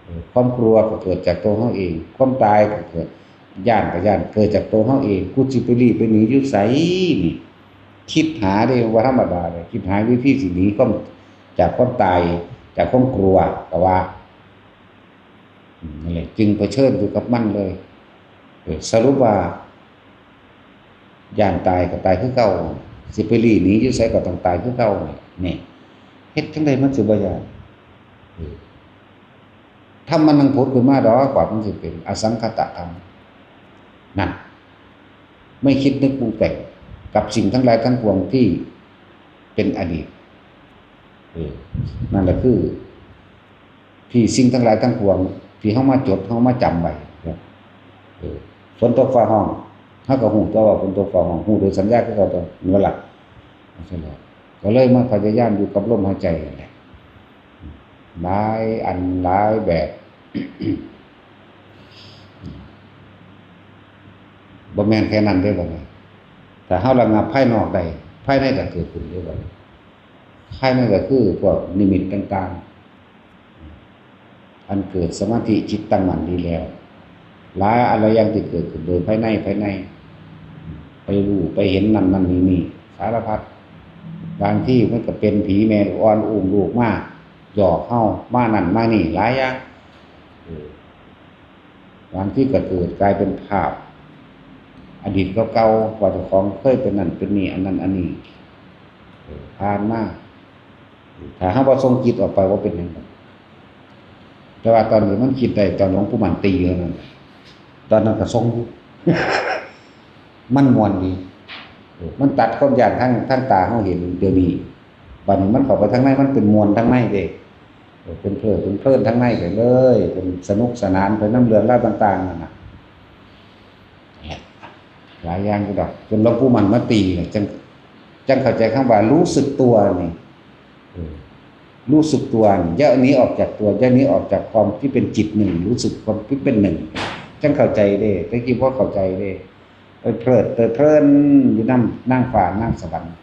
เออ ความกลัวก็เกิดจากตัวเฮาเอง ความตายก็เกิด ย้านก็ย้าน เกิดจากตัวเฮาเอง กูสิไปลี้ไปหนีอยู่ไสนี่ คิดหาเด้ บ่ธรรมดาเด้ คิดหาวิธีสิหนีความ จากความตาย จากความกลัว ก็ว่า อืม นั่นแหละ จึงเผชิญอยู่กับมันเลย เออ สรุปว่า ย้านตายก็ตายคือเก่า สิไปลี้หนีอยู่ไสก็ต้องตายคือเก่า นี่ เฮ็ดจั่งใดมันสิบ่ย้าน เออ ธรรมมันนั่งผุดขึ้นมาดอก กว่ามันสิเป็น อสังขตธรรม นั่น ไม่คิดนึกปรุงแต่ง กับสิ่งทั้งหลายทั้งปวงที่เป็นอดีต เออ นั่นแหละคือ ที่สิ่งทั้งหลายทั้งปวง ที่เฮามาจด เฮามาจำไว้ครับ เออ ฝนตกฟ้าร้อง เฮาก็ฮู้ตัวว่าฝนตกฟ้าร้อง ฮู้โดยสัญญาคือเก่าตัว แม่นบ่ล่ะ จั่งซี้แหละ ก็เลยมาพยายามอยู่กับลมหายใจนั่นแหละ หลายอันหลายแบบ บ่แม่นแค่นั้นเด้บัดนี้ ถ้าเฮาระงับภายนอกได้ ภายในก็เกิดขึ้นเด้บัดนี้ ภายในก็คือพวกนิมิตต่างๆ อันเกิดสมาธิจิตตั้งมั่นดีแล้ว หลายอะหลายอย่างที่เกิดขึ้นโดยภายใน ภายใน ไปรู้ไปเห็นนั่นนั่นนี่นี่ สารพัด บางทีมันก็เป็นผีแม่ลูกอ่อนอุ้มลูกมา หยอกเฮา มานั่นมานี่ หลายอย่าง เออ บางทีก็เกิดกลายเป็นภาพ อดีตเก่าๆ ว่าเจ้าของเคยเป็นนั่นเป็นนี่ อันนั้นอันนี้ เออ ผ่านมา ถ้าเฮาบ่ส่งจิตออกไป บ่เป็นหยังดอก แต่ว่าตอนนี้มันคิดได้ตอนหลวงปู่มั่นตีเท่านั้น ตอนนั้นก็ส่งอยู่ มันม่วนดี เออ มันตัดความย้านทาง ทางตาเฮาเห็นเดี๋ยวนี้ บัดนี้มันเข้าไปทางใน มันเป็นม่วนทางในเด้ เออ เป็นเพลิดเป็นเพลินทางในไปเลย เป็นสนุกสนานไปนำเรื่องราวต่างๆ นั่นน่ะ หลายอย่างอยู่ดอก จนหลวงปู่มั่นมาตีเนี่ย จั่ง จั่งเข้าใจคำว่ารู้สึกตัวนี่ เออ รู้สึกตัวนี่ อย่าหนีออกจากตัว อย่าหนีออกจากความที่เป็นจิตหนึ่ง รู้สึกความที่เป็นหนึ่ง จั่งเข้าใจเด้ แต่กี้บ่เข้าใจเด้ ไปเพลิดไปเพลินอยู่นำนางฟ้านางสวรรค์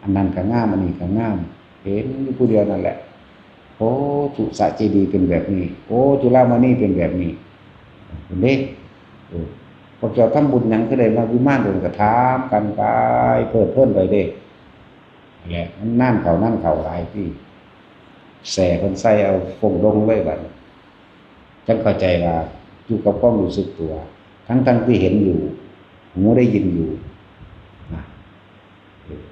อันนั้นก็งาม อันนี้ก็งาม เห็นอยู่ผู้เดียวนั่นแหละ โอ้ จุสะเจดีย์เป็นแบบนี้ โอ้ จุฬามณีเป็นแบบนี้ เห็นเด้ เออ พวกเจ้าทำบุญหยังคือได้มาวิมานโดนกระถามกันไป เพลิดเพลินไปเด้ นั่นแหละ มันนานเข้า นานเข้าหลายปี แส่เพิ่นใส่เอาฟงดงเลยบัดนี้ จั่งเข้าใจว่าอยู่กับความรู้สึกตัว ทั้งๆที่เห็นอยู่ หูได้ยินอยู่ นะ เออ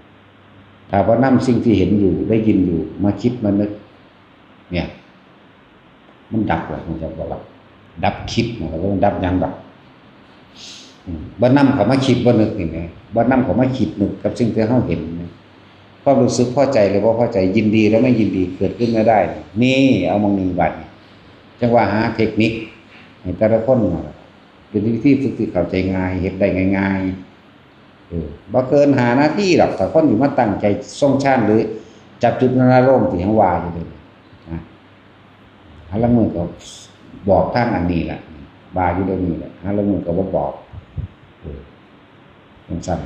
ถ้าบ่นำสิ่งที่เห็นอยู่ ได้ยินอยู่ มาคิดมานึก เนี่ย มันดับแล้ว มันจะบ่หลับ ดับคิดนะ แล้วมันดับหยังดอก อืม บ่นำเข้ามาคิดบ่นึกนี่แหม บ่นำเข้ามาคิดนึกกับสิ่งที่เฮาเห็นนี่ ความรู้สึกพอใจหรือบ่พอใจ ยินดีและไม่ยินดีเกิดขึ้นมาได้ นี่ เอามองนี้บัดนี้ จั่งว่าหาเทคนิคให้แต่ละคนน่ะ เป็นวิธีฝึกที่เข้าใจง่าย เฮ็ดได้ง่ายๆ เออ บ่เกินห้านาทีดอก ถ้าคนอยู่มาตั้งใจทรงฌานหรือจับจุดนรารมณ์ที่เฮาว่าอยู่นี่นะ หาลางมื้อก็บอกทางอันนี้ล่ะ ว่าอยู่เดี๋ยวนี้แหละ หาลางมื้อก็บ่บอก เออ จั่งซั่น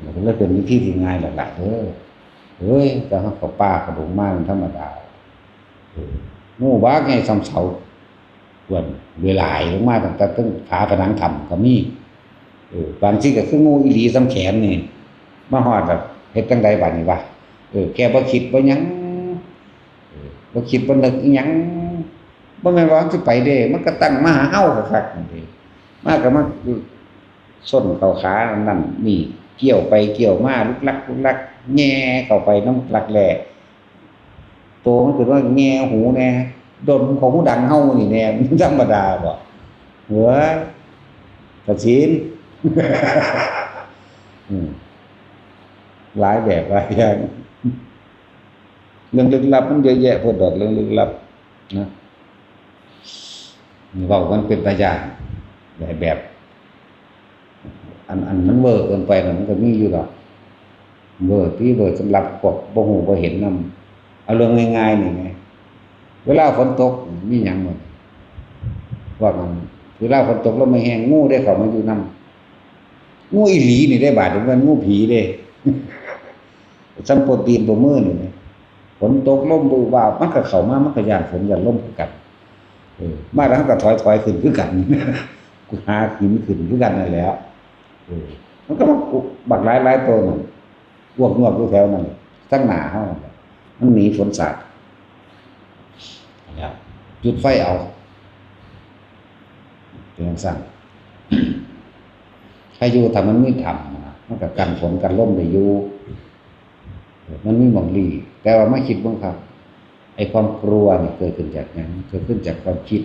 มันก็เลยเป็นวิธีที่ง่ายหลักๆ เด้อ เฮ้ย แต่เฮาเข้าป่าเข้าดงมามันธรรมดา เออ งูบักใหญ่ส่ำเสา อ้วน เลื่อยหลายลงมาตั้งแต่เทิงฝาผนังถ้ำก็มี เออ บางทีก็คืองูอีหลีส่ำแขนนี่ มาฮอดแล้วเฮ็ดจั่งใดบัดนี้วะ เออ แกบ่คิดบ่หยัง เออ บ่คิดบ่นึกอิหยัง บ่แม่นว่ามันสิไปเด้ มันก็ตั้งมาหาเฮาคักๆ นั่นเด้ มาก็มาส้นเข้าขานั่นนี่ เกี่ยวไปเกี่ยวมาลุกลักลุกลัก แหย่เข้าไปนำรักแร้ โตมันขึ้นมาแหย่หูแหน่ ดมเข้าหูดังเฮานี่แหน่ มันธรรมดาบ่ เฮ้ย ตัดสิน อืม หลายแบบหลายอย่าง เรื่องลึกลับมันเยอะแยะโพดดอก เรื่องลึกลับนะ เว้ามันเป็นตาย้าน หลายแบบ อัน อันมันเวอร์เกินไปน่ะ มันก็มีอยู่ดอก เวอร์ติ เวอร์สำหรับพวกบ่ฮู้บ่เห็นนำ เอาเรื่องง่ายๆ นี่ไง เวลาฝนตกมีหยังบ่ พวกมัน เวลาฝนตกลมแฮง งูได้เข้ามาอยู่นำ งูอีหลีนี่ได้บาดนี้ บ่แม่นงูผีเด้ ส่ำโปรตีนตัวมือนี่นะ ฝนตกลมบูบวาบ มันก็เข้ามา มันก็ย้านฝนย้านลมคือกัน เออ มาแล้วมันก็ถอยๆ ขึ้นคือกัน หาหินขึ้นคือกันนั่นแหละ เออ มันก็มาบักหลายๆ ตัวนั่น พวกงวกอยู่แถวนั่น ทั้งหน้าเฮานั่นแหละ มันหนีฝนสาด นะครับ จุดไฟเอา เป็นจั่งซั่น ใครอยู่ถ้ามันมีถ้ำนะ มันก็กันฝนกันลมได้อยู่ มันมีหม่องลี้ แต่ว่ามาคิดเบิ่งครับ ไอ้ความกลัวนี่เกิดขึ้นจากหยัง เกิดขึ้นจากความคิด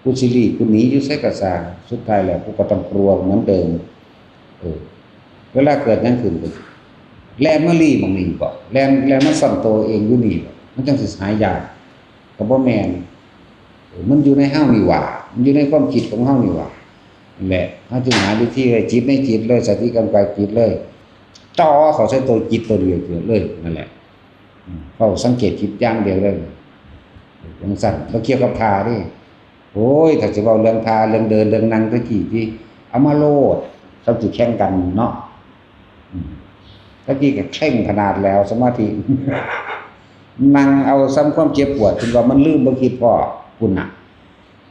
กูสิลี้ กูหนีอยู่ไสก็ซ่าง สุดท้ายแล้วกูก็ต้องกลัวเหมือนเดิม เออ เวลาเกิดหยังขึ้นก็แล่นมาลี้หม่องนี้บ่ แล่น แล่นมาซ่อนตัวเองอยู่นี่บ่ มันจั่งสิหายยาก ก็บ่แม่น มันอยู่ในเฮานี่หว่า มันอยู่ในความคิดของเฮานี่หว่า นั่นแหละ เฮาจึงหาวิธีเลย จิตในจิตเลย สติกำกับจิตเลย จ่อเข้าใส่ตัวจิตตัวเดียวเลยนั่นแหละ อืม เฮาสังเกตจิตอย่างเดียวเลย จั่งซั้น บ่เกี่ยวกับท่าเด้ โอ้ย ถ้าสิเว้าเรื่องท่า เรื่องเดิน เรื่องนั่งตะกี้ติ เอามาโลด ส่ำสิแข่งกันเนาะ อืม ตะกี้ก็เคร่งขนาดแล้ว สมาธิ นั่งเอาส่ำความเจ็บปวด จนว่ามันลืมบ่คิดพ้อ พุ้นน่ะ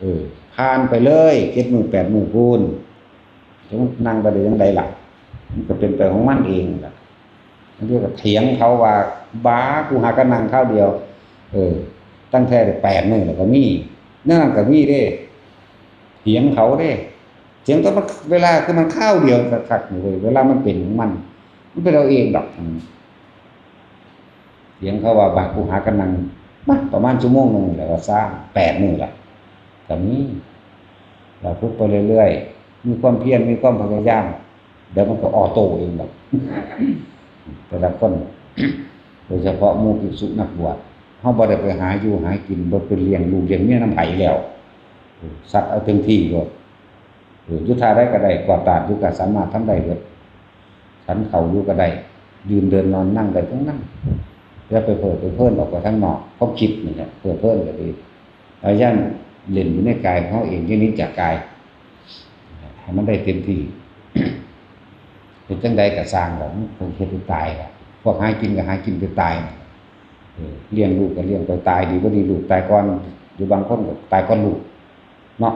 เออ ผ่านไปเลย เจ็ดมื้อ แปดมื้อพู้น จะนั่งไปได้จั่งใดล่ะ มันก็เป็นไปของมันเองล่ะ บางทีก็เถียงเขาว่า "บ้า กูหาก็นั่งคราวเดียว" เออ ตั้งแต่แปดมื้อแล้วก็มี แนวนั้นก็มีเด้ เถียงเขาเด้ เถียงแต่มัน เวลาคือมันคราวเดียวคักๆนี่เว้ย เวลามันเป็นของมัน มันเป็นเอาเองดอก อืม เถียงเขาว่า "บ้า กูหาก็นั่ง" มาประมาณชั่วโมงหนึ่งแล้วก็ซา แปดมื้อละ ก็มี เราฝึกไปเรื่อยๆ มีความเพียร มีความพยายาม เดี๋ยวมันก็ออโต้เองดอก แต่ละคน โดยเฉพาะหมู่ภิกษุนักบวช เฮาบ่ได้ไปหาอยู่หากิน บ่ไปเลี้ยงลูกเลี้ยงเมียนำไผแล้ว เออ ซัดเอาเต็มที่โลด เออ อยู่ท่าใดก็ได้ กวาดบ้านอยู่ก็สามารถทำได้เบิด ฉันข้าวอยู่ก็ได้ ยืนเดินนอนนั่งได้ทั้งนั้น อย่าไปเพลิดไปเพลินออกไปทางนอก ความคิดนี่แหละ เพลิดเพลินก็ดี พยายามเล่นอยู่ในกายของเฮาเอง อย่าหนีจากกาย ให้มันได้เต็มที่ เฮ็ดจั่งใดก็ซ่างดอก มันคงเฮ็ดไปตายล่ะ พวกหากินก็หากินไปตาย เออ เลี้ยงลูกก็เลี้ยงไปตาย ดีบ่ดีลูกตายก่อน หรือบางคนก็ตายก่อนลูก เนาะ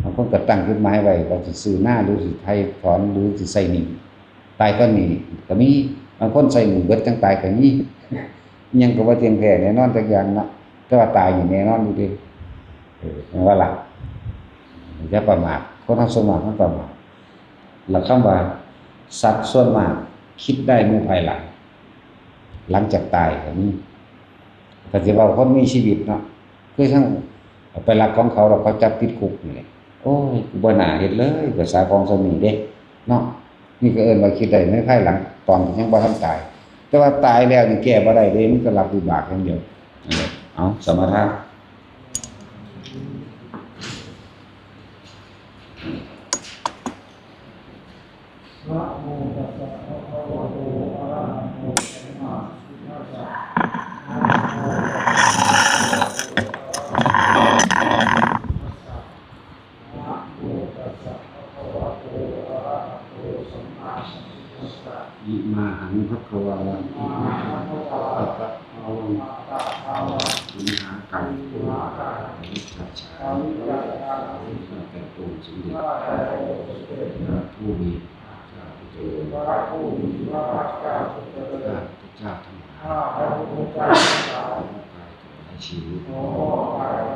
บางคนก็ตั้งจุดหมายไว้ว่าสิซื้อนา หรือสิไถถอน หรือสิใช้หนี้ ตายก่อนหนี้ก็มี บางคนใช้หนี้เบิดจั่งตายก็มี อิหยังก็บ่เที่ยงแท้แน่นอนจักอย่างเนาะ แต่ว่าตายนี่แน่นอนอยู่เด้ เออ แม่นบ่ล่ะ อย่าประมาท คนเฮาส่วนมากมันประมาท แล้วคำว่าสัตว์ส่วนมากคิดได้มื้อภายหลัง หลังจากตายก็มี ก็สิเว้าคนมีชีวิตเนาะ คือทั้งไปลักของเขาแล้วเขาจับติดคุกนี่แหละ โอ้ย กูบ่น่าเฮ็ดเลย ภาษาของส่ำนี้เด้ เนาะ นี่ก็เอิ้นว่าคิดได้ในภายหลัง ตอนที่ยังบ่ทันตาย แต่ว่าตายแล้วนี่แก้บ่ได้เด้ มันก็รับวิบากอย่างเดียว นั่นแหละ เอา สมถะ นะโมตัสสะภะคะวะโต อะระหะโต สัมมาสัมพุทธัสสะ นะโมตัสสะภะคะวะโต อะระหะโต สัมมาสัมพุทธัสสะ นะโมตัสสะภะคะวะโต อะระหะโต สัมมาสัมพุทธัสสะ อิมาหังภะคะวา อิมาหังภะคะวา ตะภะคะวัง ตะภะคะวัง สิงหากัง สิงหากัง สาวิกาชา สาวิกาชา ข้าแต่องค์สมเด็จ ข้าแต่องค์สมเด็จ พระผู้มีพระภาคเจ้าผู้เจริญ พระผู้มีพระภาคเจ้าผู้เจริญ ข้าพระพุทธเจ้าทั้งหลาย ข้าพระพุทธเจ้าทั้งหลาย ขอมอบกายถวายชีวิต ขอมอบกาย